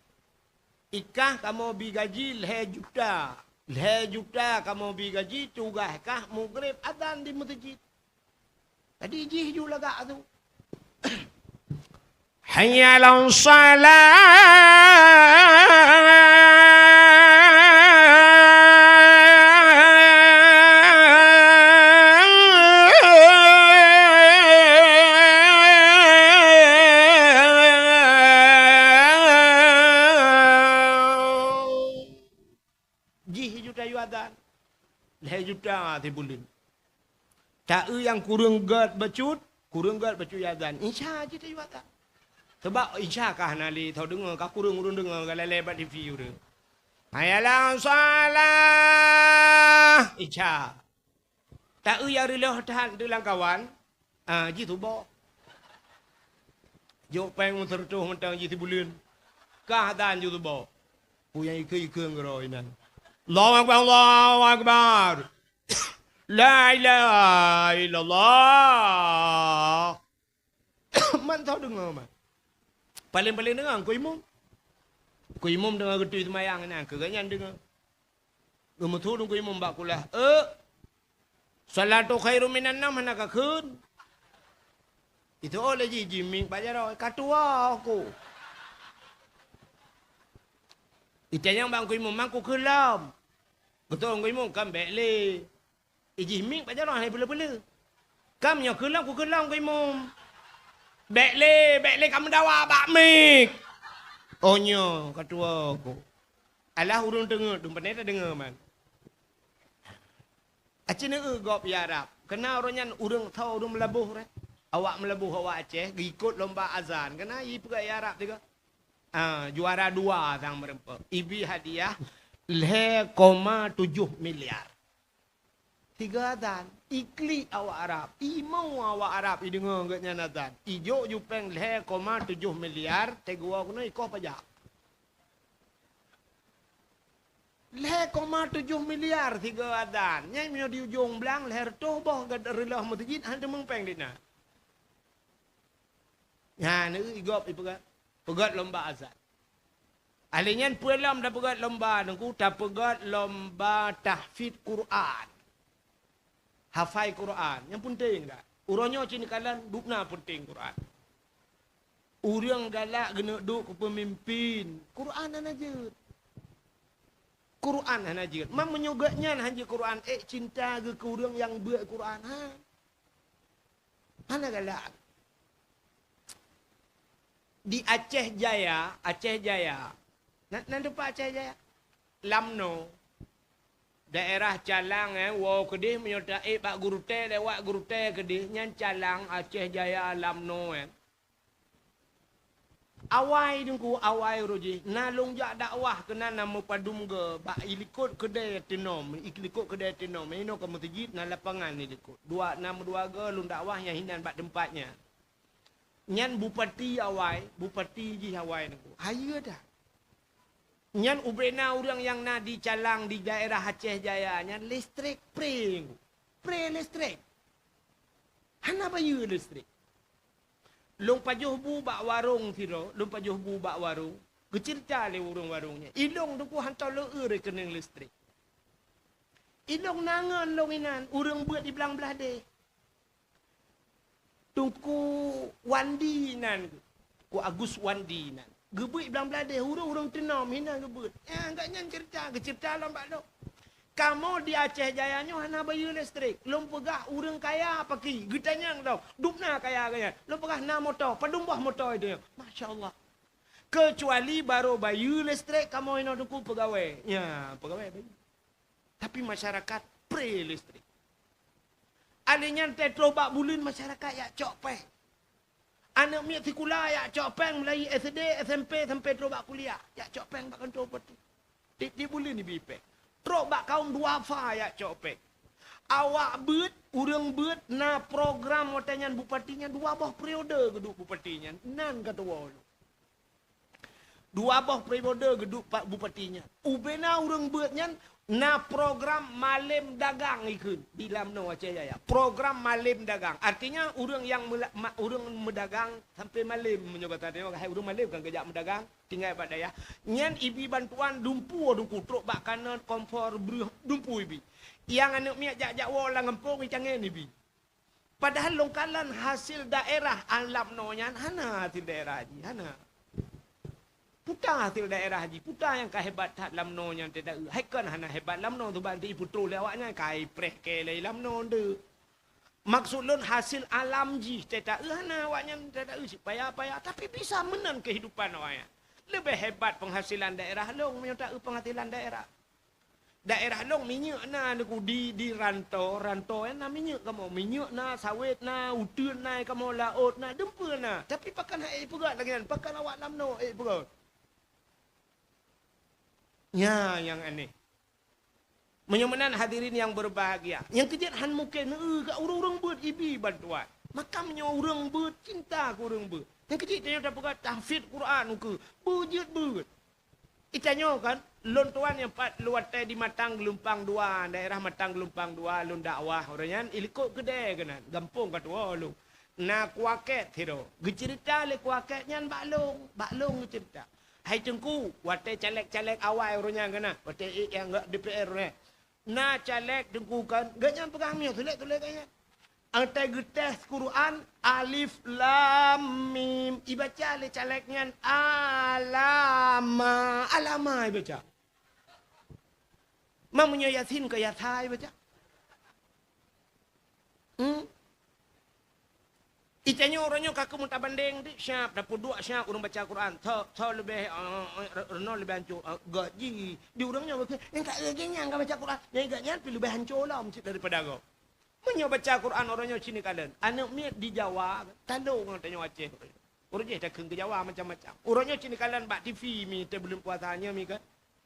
Ikah kamoe bi gaji lhée juta. Lhée juta kamoe bi gaji, tugaih kah mugreb azan di meuseujid. Jadi jih ju lagak su. Hayya 'alas shalah. Jih juta yue azan. Lhée juta sibuleuen. Ta-eu nyang kureueng gét bacut, kureueng gét bacut yue azan. Isya jih ta yue azan. Sabab isya ka hana lé tho deungoe, ka kureueng ureueng deungoe, ka lalée bak T V ureueng. Hayya 'alas shalah. Isya. Ta-eu nyang reuloh that teuh lam kawan, ah, jih suboh. Jok péng meuseureutôh mantong jih sibuleuen. Ka azan jih suboh. Peue nyang ikeue-ikeue ngeuroi nan. Allahu Akbar, Allahu Akbar. La ilaha illallah. Man tho deungoe man. Paleng-paleng deungoe Teungku Imum. Teungku Imum deungoe geutui seumayang nyan, keu gobnyan deungoe. Geumeusu Teungku Imum bak kulah, "Eh, salatu khairum minan naum hana kakheun?" Itu oh lé jih jimiek bak jaroe, "Ka tuwoe ku." Itanyong bak Teungku Imum, "Man kukheun lom?" Geutanyong Teungku Imum, "Kan bék lé." Ijih miek bak jaroe hai peule-peule. Kam nyoe keulang ku keulang Teungku Imum. Bék lé, bék lé ka meudawa bak miek. Oh nyoe ka tuwoe ku. Alah ureueng teungeut dum pane tadeungoe man. Aci neueu gob i Arab. Keuna uroe nyan ureueng tho ureueng Meulaboh reh. Awak Meulaboh awak Aceh geuikot lomba azan. Keuna ipeugah i Arab tiga. Ah, juara dua sang meureumpok. Ibi hadiah lhée koma tujoh miliar. Tiga azan, iklik awak Arab, imoe awak Arab ideungoe gobnyan azan. Ijok ju péng lhée koma tujoh miliar, teuguwoe keunoe ikoh pajak. Lhèe koma tujoh miliar sigoe azan. Nyan meunyoe di ujong blang, lhèe reutôh boh geureulôh meuseujid, han teumeung péng di na. Nyan, i gob ipeugah, peugöt lomba azan. Ahli nyan peue lom tapeugöt lomba, Teungku, tapeugöt lomba tahfidz Quran. Hafai Quran. Nyan peunteng that. Uroe nyoe cit neukalon, dubna peunteng Quran. Ureuëng galak geuneuk duek keu peumimpin, Quran hana jeuet. Quran hana jeuet. Man meunyoe geuhnyan han jeuet Quran, ék cinta geuh keu ureuëng nyang beuet Quran, ha? Hana galak. Di Aceh Jaya, Aceh Jaya. Na, na teumpat Aceh Jaya? Lamno. Daerah Calang, eh, woe keudeh meunyoe taék bak Geurutée, lewat Geurutée keudeh, nyan Calang, Aceh Jaya, Lamno, eh. Awai Teungku, awai uroe jih, na lôn jak dakwah keunan na meupadum goe bak ilikot keudè teunom, ilikot keudè teunom, inoe ka meuseujid na lapangan ilikot. Dua, na meudua goe lôn dakwah nyang hinan bak teumpat nyan. Nyan bupati awai, bupati jih awai Teungku. Hayeue that. Nyan ubena ureuëng nyang na di Calang di daerah Aceh Jaya nyan listrik pre, Teungku. Pre listrik. Hana bayeue listrik. Lôn pajoh bu bak warong sidroe, lôn pajoh bu bak warong. Geuceurita lé ureuëng warong nyan. Ilôn Teungku hantom lôn eu rekening listrik. Ilôn na ngon lôn inan, ureuëng beuet di Blang Blahdeh. Teungku Wandi nan, Teungku Agus Wandi nan. Geubeuet Blang Blahdeh, ureuëng-ureuëng teunom hinan geubeuet. Nyan gobnyan ceurita, geuceurita lom bak lôn. Kamoe di Aceh Jaya nyoe hana bayeue listrik. Lôn peugah ureuëng kaya paki, geutanyong lom, dubna kaya gobnyan. Lôn peugah na moto, padum boh moto itu nyoe. Masya Allah. Keucuali barô bayeue listrik kamoe inoe Teungku peugawée. Nya, peugawée bayeue. Tapi masyarakat pre listrik. Alèh nyan teutroh bak buleuen masyarakat jak cok péng. Aneuk miet sikula jak cok péng mulai S D, S M P sampai troh bak kuliah. Jak cok péng bak kantô bupati. Tiep-tiep buleuen ibi péng. Troh bak kaum duafa jak cok péng. Awak beuet, ureuëng beuet na program watée nyan bupati nyan dua boh periode geuduek bupati nyan. Nan ka tuwoe lôn. Dua boh periode geuduek pa-, bupati nyan. Ubena ureuëng beuet nyan na program malem dagang ikheun di Lamno Aceh Jaya. Program malem dagang. Artinya ureuëng nyang meula-, ma-, ureuëng meudagang sampai malem meunyoe gata tengok hai ureuëng malem kan geujak meudagang tinggai bak dayah. Nyan ibi bantuan dumpeue Teungku trok bak kanen, kompor, breueh, dumpeue ibi. Nyang aneuk miet jak-jak woe lam gampông icangén ibi. Padahai lôn kalon hasil daerah Lamno nyan hana hasil daerah jih, hana. Peue ta hasil daerah jih, peue ta nyang ka hebat that Lamno nyan teuh taeu. Hai kon hana hebat Lamno, sabab nanti ipeutroh lé awaknyan ka ipreh kée lé Lamno teuh. Maksud lôn hasil alam jih teuh taeu hana awaknyan teuh taeu cit paya-paya, tapi bisa meunan kehidupan awaknyan. Leubeh hebat penghasilan daerah lôn meunyoe taeu penghasilan daerah. Daerah lôn minyeuk na Teungku di, di rantô, rantô nyan na minyeuk kamoe, minyeuk na, sawét na, uteuen na kamoe, laôt na, dumpeue na. Tapi pakon han ék peugöt lagée nyan, pakon awak Lamno ék peugöt. Nya nyang aneh. Meunyoe meunan hadirin yang berbahagia, nyang keujeuet han mungken, eh, ka ureuëng-ureuëng beuet ibi bantuan. Maka meunyoe ureuëng beuet, cinta keu ureuëng beuet. Nyang keujeuet tanyoe tapeugah tahfidz Quran ukeue, beujeuet beuet. Itanyoe kan, lôn tuan nyang pat lôn watée di Matang Geulumpang Dua, daerah Matang Geulumpang Dua lôn dakwah, uroe nyan ilikot keudè keunan, gampông ka tuwoe lôn. Na kuakét sidroe, geuceurita lé kuakét nyan bak lôn, bak lôn geuceurita. Hai Teungku, watée caleg-caleg awai uroe nyan keunan, watée ék nyang D P R uroe nyan. Na caleg Teungku kan, gobnyan peugah miyueb, tuléh-tuléh gobnyan. Watée geutés Quran, alif lam mim, ibaca lé caleg nyan alama, alama ibaca. Ma meunyoe Yasin ka yasa ibaca. Hmm? Itanyoe uroe nyoe ka keumeung tabandeng, di siap, tapeuduek siap ureuëng baca Quran. Tho, tho leubeh, eh, eh, re-, reunoe leubeh hancô, eh, gak jih. Di ureuëng nyoe, nyang ka, eh, nyang ka baca Quran, nyang gak nyan pih leubeh hancô lom cit daripada gob. Meunyoe baca Quran uroe nyoe cit neukalon, aneuk miet di Jawa, talo ngon tanyoe Aceh. Uroe jih takheun keu Jawa macam-macam. Uroe nyoe cit neukalon bak T V mi, teuh buleuen puasa nyoe mi kan.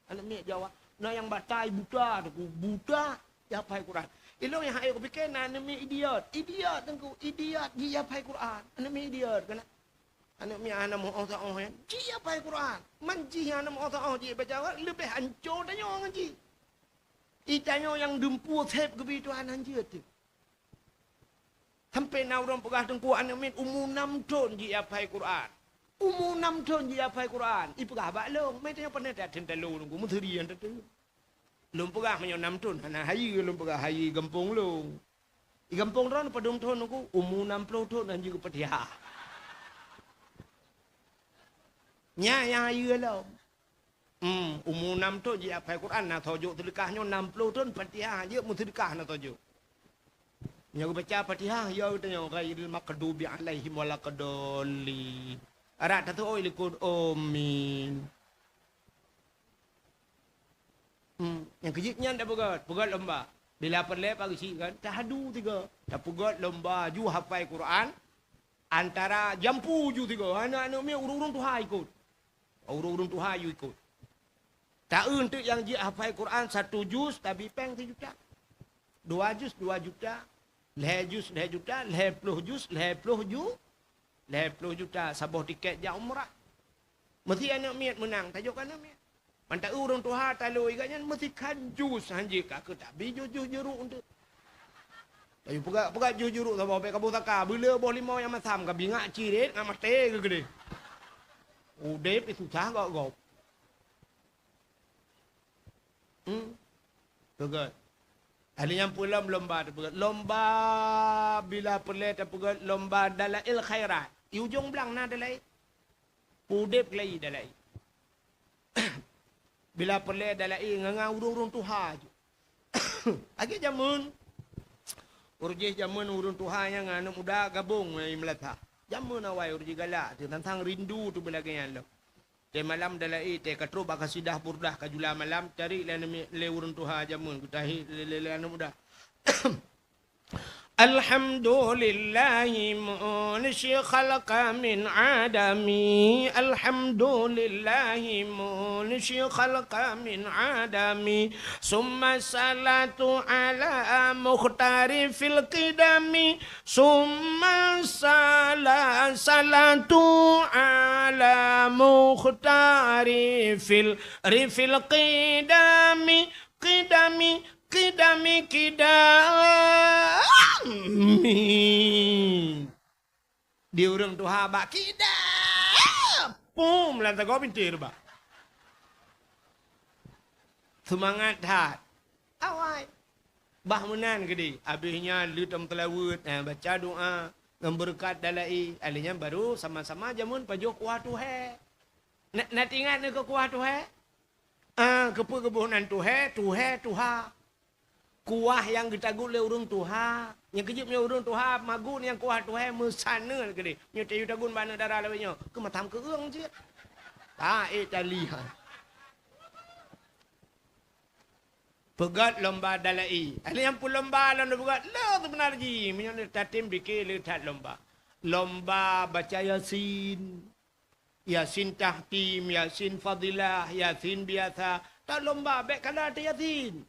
Aneuk miet Jawa, na nyang batai buta Teungku, buta, jak hafai Quran. Ilôn nyang han ék kupike na aneuk miet idiot. Idiot Teungku, idiot jih jak hafai Quran. Aneuk miet idiot keunan. Aneuk miet hana meu-oh sa-oh nyan. Jih hafai Quran. Man jih hana meu-oh sa-oh jih baca, leubeh anco tanyoe ngon jih. I tanyoe nyang dumpeue sép geubi Tuhan hanjeuet teuh. Sampai na ureuëng peugah teungku aneuk miet umu nam thon jih hafai Quran. Umu nam thon jih hafai Quran. Ipeugah bak lôn, meutanyoe pane that thon talo nunggu meuseri nyang teuteu. Lôn peugah meunyoe nam thon hana hayeue, lôn peugah hayeue gampông lôn. I gampông droeneuh padum thon nunggu, umu nam ploh thon hanjeuet Fatihah. Nyan nyang hayeue lom. Hmm, umu nam thon jih hafai Quran na sojok seudeukah nyoe nam ploh thon Fatihah jeuet meuseudeukah na sojok. Nyoe geubaca Fatihah ya geutanyoe ghairil maghdubi alaihim waladdallin. Arak taseuôt likot amin. Hmm, nyang keujeuet nyan tapeugöt, peugöt lomba. Bila peureulée pageuchik kan, tahadu tiga. Tapeugöt lomba ju hafai Quran antara jampu ju tiga. Aneuk-aneuk miet ureuëng-ureuëng tuha ikot. Ureuëng-ureuëng tuha yue ikot. Taeu teuk nyang jeuet hafai Quran satu juz tabi péng sijuta. Dua juz dua juta. Lhée juz lhée juta, lhée ploh juz lhée ploh ju-, lhée ploh juta saboh tiket jak umrah. Meusi aneuk miet meunang, tajok keu aneuk miet. Mantong ureuëng tuha talo iga nyan meusi kan juz hanjeuet ka keu tabi juz-juz juruk teuk. Tayu peugah-peugah juz juruk saboh bék kaboh saka, beuleu boh limau nyang masam ka bingak ciret ngat maté geuh keudeh. Udeb susah gop-gop. Hmm. Peugah. Ahli nyang peulom lomba tapeugah. Lomba bila peureulée tapeugah lomba dalail khairat. I ujong blang na dalail. Udeb lé dalail. Bila peureulée dalail ngon-ngon ureuëng-ureuëng tuha ju. Lagée jameun. Ureuëng jih jameun ureuëng tuha nyang ngon aneuk muda gabong ngon meulata. Jameun awai ureuëng jih galak teuh tantang rindu teuh beulagée nyan lom. Tée malam dalail tée ka trok bak kasidah burdah ka jula malam cari lé aneuk mi-, lé ureuëng tuha jameun geutahi lé, lé, lé aneuk muda. Alhamdulillahi munshi khalqa min adami. Alhamdulillahi munshi khalqa min adami. Summa salatu ala mukhtari fil qidami. Summa sala-, salatu ala mukhtari fil, rifil qidami. Qidami, qidami, qidami. Di ureuëng tuha bak kida. Pum, lam sagoe binti reubah. Seumangat that. Awai. Bah meunan keudeh. Abéh nyan leutam teulaweuet, eh, baca doa ngon beureukat dalail. Alèh nyan baru sama-sama jameun pajoh kuah tuhé. Na, na teuingat neuh keu kuah tuhé? Ah, keupeue geuboh nan tuhé, tuhé, tuha. Kuah nyang geutagut lé ureuëng tuha. Nyang keujeuet meunyoe ureuëng tuha magun nyang kuah tuhé meusaneut keudeh. Meunyoe tayue tagun bak aneuk dara lawét nyoe, keu matam keueueng cit. Taék tali hai. Peugöt lomba dalail. Alèh nyan peue lomba lom peugöt? Le seubeuna jih. Meunyoe tatem dike le that lomba. Lomba baca Yasin. Yasin tahtim, Yasin fadilah, Yasin biasa. Talomba bék kala teu Yasin.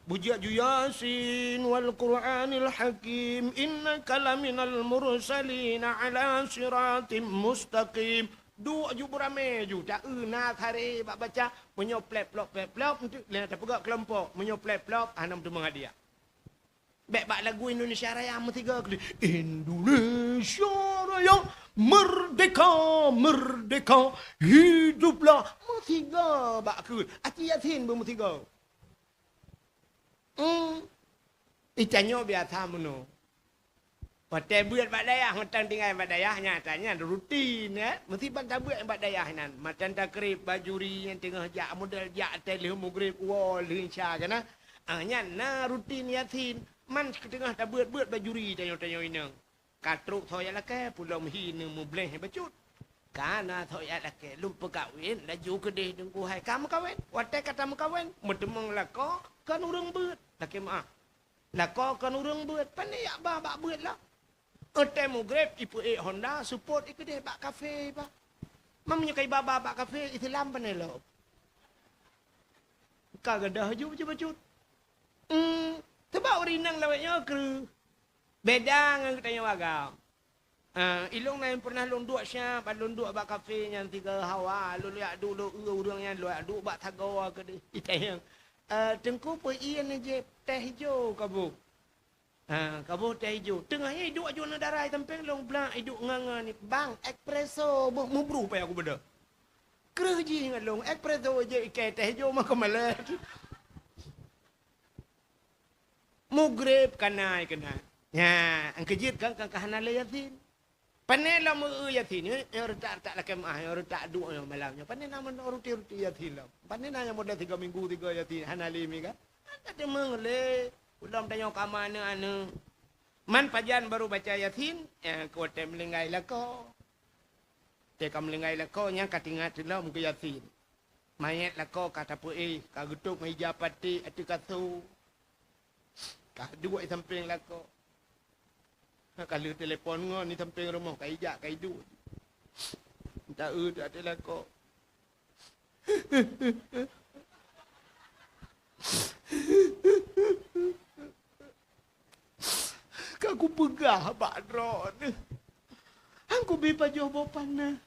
Beujeuet ju Yasin wal Qur'anil Hakim, innaka laminal mursalin ala siratim mustaqim. Duek ju beuramé ju, taeu na saré bak baca, meunyoe plép-plop, plép-plop, enteuk lé tapeugah keulompok, meunyoe plép-plop, hana meuteumé hadiah. Bék bak lagu Indonesia Raya meusigoe keudeh. Indonesia Raya merdeka, merdeka, hiduplah. Meusigoe bak keue. Aci Yasin beumeusigoe. Hmm. Itanyoe biasa meunoe. Watée beuet bak dayah, mantong tinggai bak dayah, nyata nyan rutin, ya. Meusiban tabeuet bak dayah nyan. Mantong takrib bak juri nyang teungoh jak model jak até lheueh mugrib, woe lheueh isya kana. Ah, nyan na rutin Yasin. Man teungoh tabeuet-beuet bak juri tanyoe-tanyoe inong. Ka trok soe jak lakée, pulom hi neuh mubleh bacut. Ka na soe jak lakée, lôn peukawen, laju keudeh teungku hai ka meukawen. Watée ka tameukawen, meuteumong lakoe kon ureuëng beuet. Lakée meuáh. Lakoe kon ureuëng beuet, pane jak ba bak beuet lah. Watée mugreb, ipeuék honda, seupôt ikeudeh bak kafe iba. Meunyoe ka iba ba bak kafe, Islam pane lom. Ka gadôh ju bacut-bacut. Hmm, teubak ureuëng inong lawét nyoe kreueh. Beda ngon geutanyoe agam. Ah, ilong na nyang pernah lôn duek siat, ban lôn duek bak kafe nyan tiga hawa, lôn jak duek lôn eu ureueng nyan, lôn jak duek bak sagoe keudeh. Itanyong, "Eh, Teungku, peue ie neujép?" "Teh ijo kaboh." Ha, kaboh teh ijo. Teungoh nyan iduek aju na darai sampéng lôn blak iduek ngon-ngon ni. "Bang, espresso boh mubruh payah kubeudôh." Kreueh jih ngon lôn, espresso jép ikai teh ijo mah keumalée. Mugreb kanai keunan. Nya, angkeujeuet kan, kan ka hana lé Yasin. Pane lom eu Yasin, eh, nyang reutak-reutak lakée meuah, nyang reutak duek nyoe malam nyoe. Pane na meunoe ruti-ruti Yasin lom. Pane na nyang model tiga minggu tiga Yasin, hana lé mi kan? Hana teumeung lé. Ulôn tanyoe kama aneuk-aneuk. Man pajan baru baca Yasin, eh, keu watée meulinggai lakoe. Watée ka meulinggai lakoe, nyan ka teuingat lom keu Yasin. Manyét lakoe ka tapeuéh, ka geutôb meja paték ateueh kasô. Ka duek di sampéng lakoe. Ka lheueh telepon ngon di sampéng rumoh, ka ijak, ka iduek. Taeu ateueh lakoe. Ka kupeugah bak droeneuh, han kubi pajoh boh paneuk.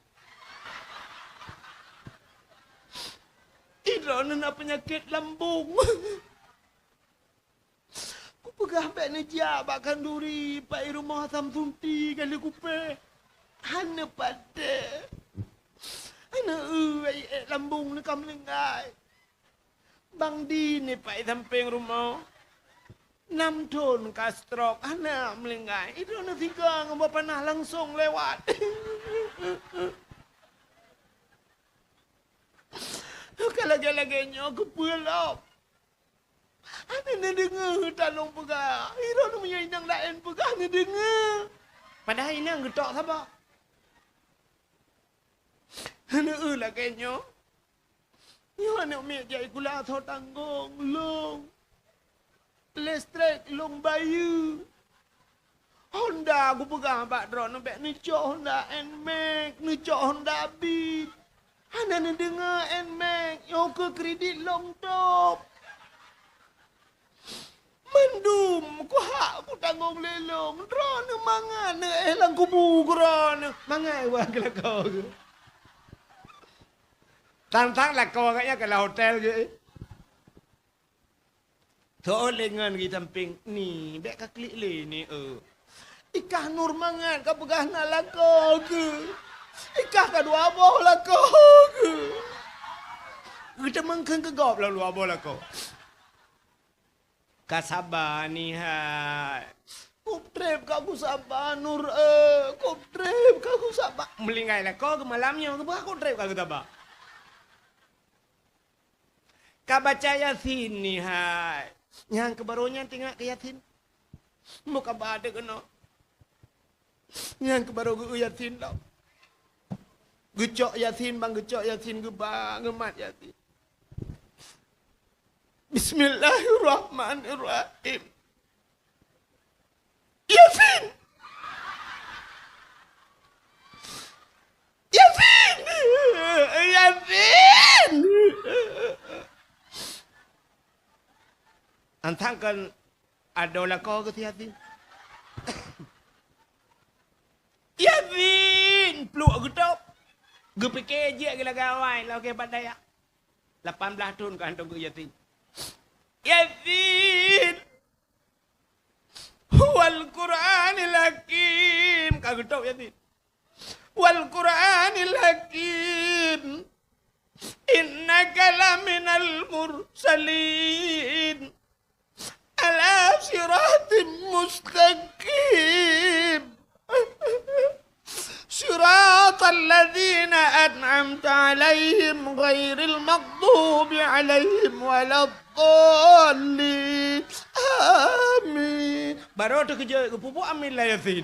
Droeneuh na peunyakét lambông. Kupeugah bék neujak bak khanduri, bak i rumoh Samsunti kali kupéh. Hana patéh. Hana eu, ék lambông neuh ka meulinggai. Bang Din ipak i sampéng rumoh. Nam thon ka stroke, hana meulinggai. Droeneuh sigoe ngon boh panah langsong lewat. Ka lagée-lagée nyoe keupeue lom? Hana neudeungoe tan lôn peugah. Droeneuh meunyoe inong laén peugah neudeungoe. Padahai inong geutok saboh. Hana eu lagée nyoe. Nyoe aneuk miet jai sikula soe tanggong, lôn. Listrik lôn bayeue. Honda kupeugah bak droeneuh bék neucok Honda Nmax, neucok Honda Beat. Hana neudeungoe Nmax, nyoe keu kredit lôn top. Mandum kuhak kutanggong lé lôn, droeneuh mangat neuéh lam kubu keu droeneuh. Mangat wah keu lakoe geuh. Tang-tang lakoe geuh nyan keu lam hotel geuh. Soe lé ngon di sampéng ni, bék ka klik lé ni, eu. Ikah nur mangat ka peugah na lakoe geuh. Ikah ka dua boh lakoe geuh. Geuteumeung kheun keu gob lam dua boh lakoe. Ka saba ni hai. Kub treb ka kusaba, Nur, eh, kub treb ka kusaba. Meulinggai lakoe keu malam nyoe, keupeue kub treb ka geusaba? Ka baca Yasin ni hai. Nyang keu barô nyan teuingat keu Yasin. Meukabat teuh keunoe. Nyang keu barô geu Yasin lom. Geucok Yasin, bang geucok Yasin geuba, geumat Yasin. Bismillahirrahmanirrahim. Yasin! Yasin! Yasin! An tangkan adoe lakoe geuh si Yasin. Yasin! Pluek geutôb. Geupike jeuet geuh lagée awai, lagée bak dayah. Lapan blaih thon ka hantom geu Yasin. Yasin! Wal Qur'anil Hakim. Ka geutôb Yasin. Wal Qur'anil Hakim. Innaka laminal mursalin. Ala siratim mustaqim. Siratal ladzina an'amta 'alaihim ghairil maghdubi 'alaihim waladdallin. Amin. Barô teukeujot geupeubuet amin lam Yasin.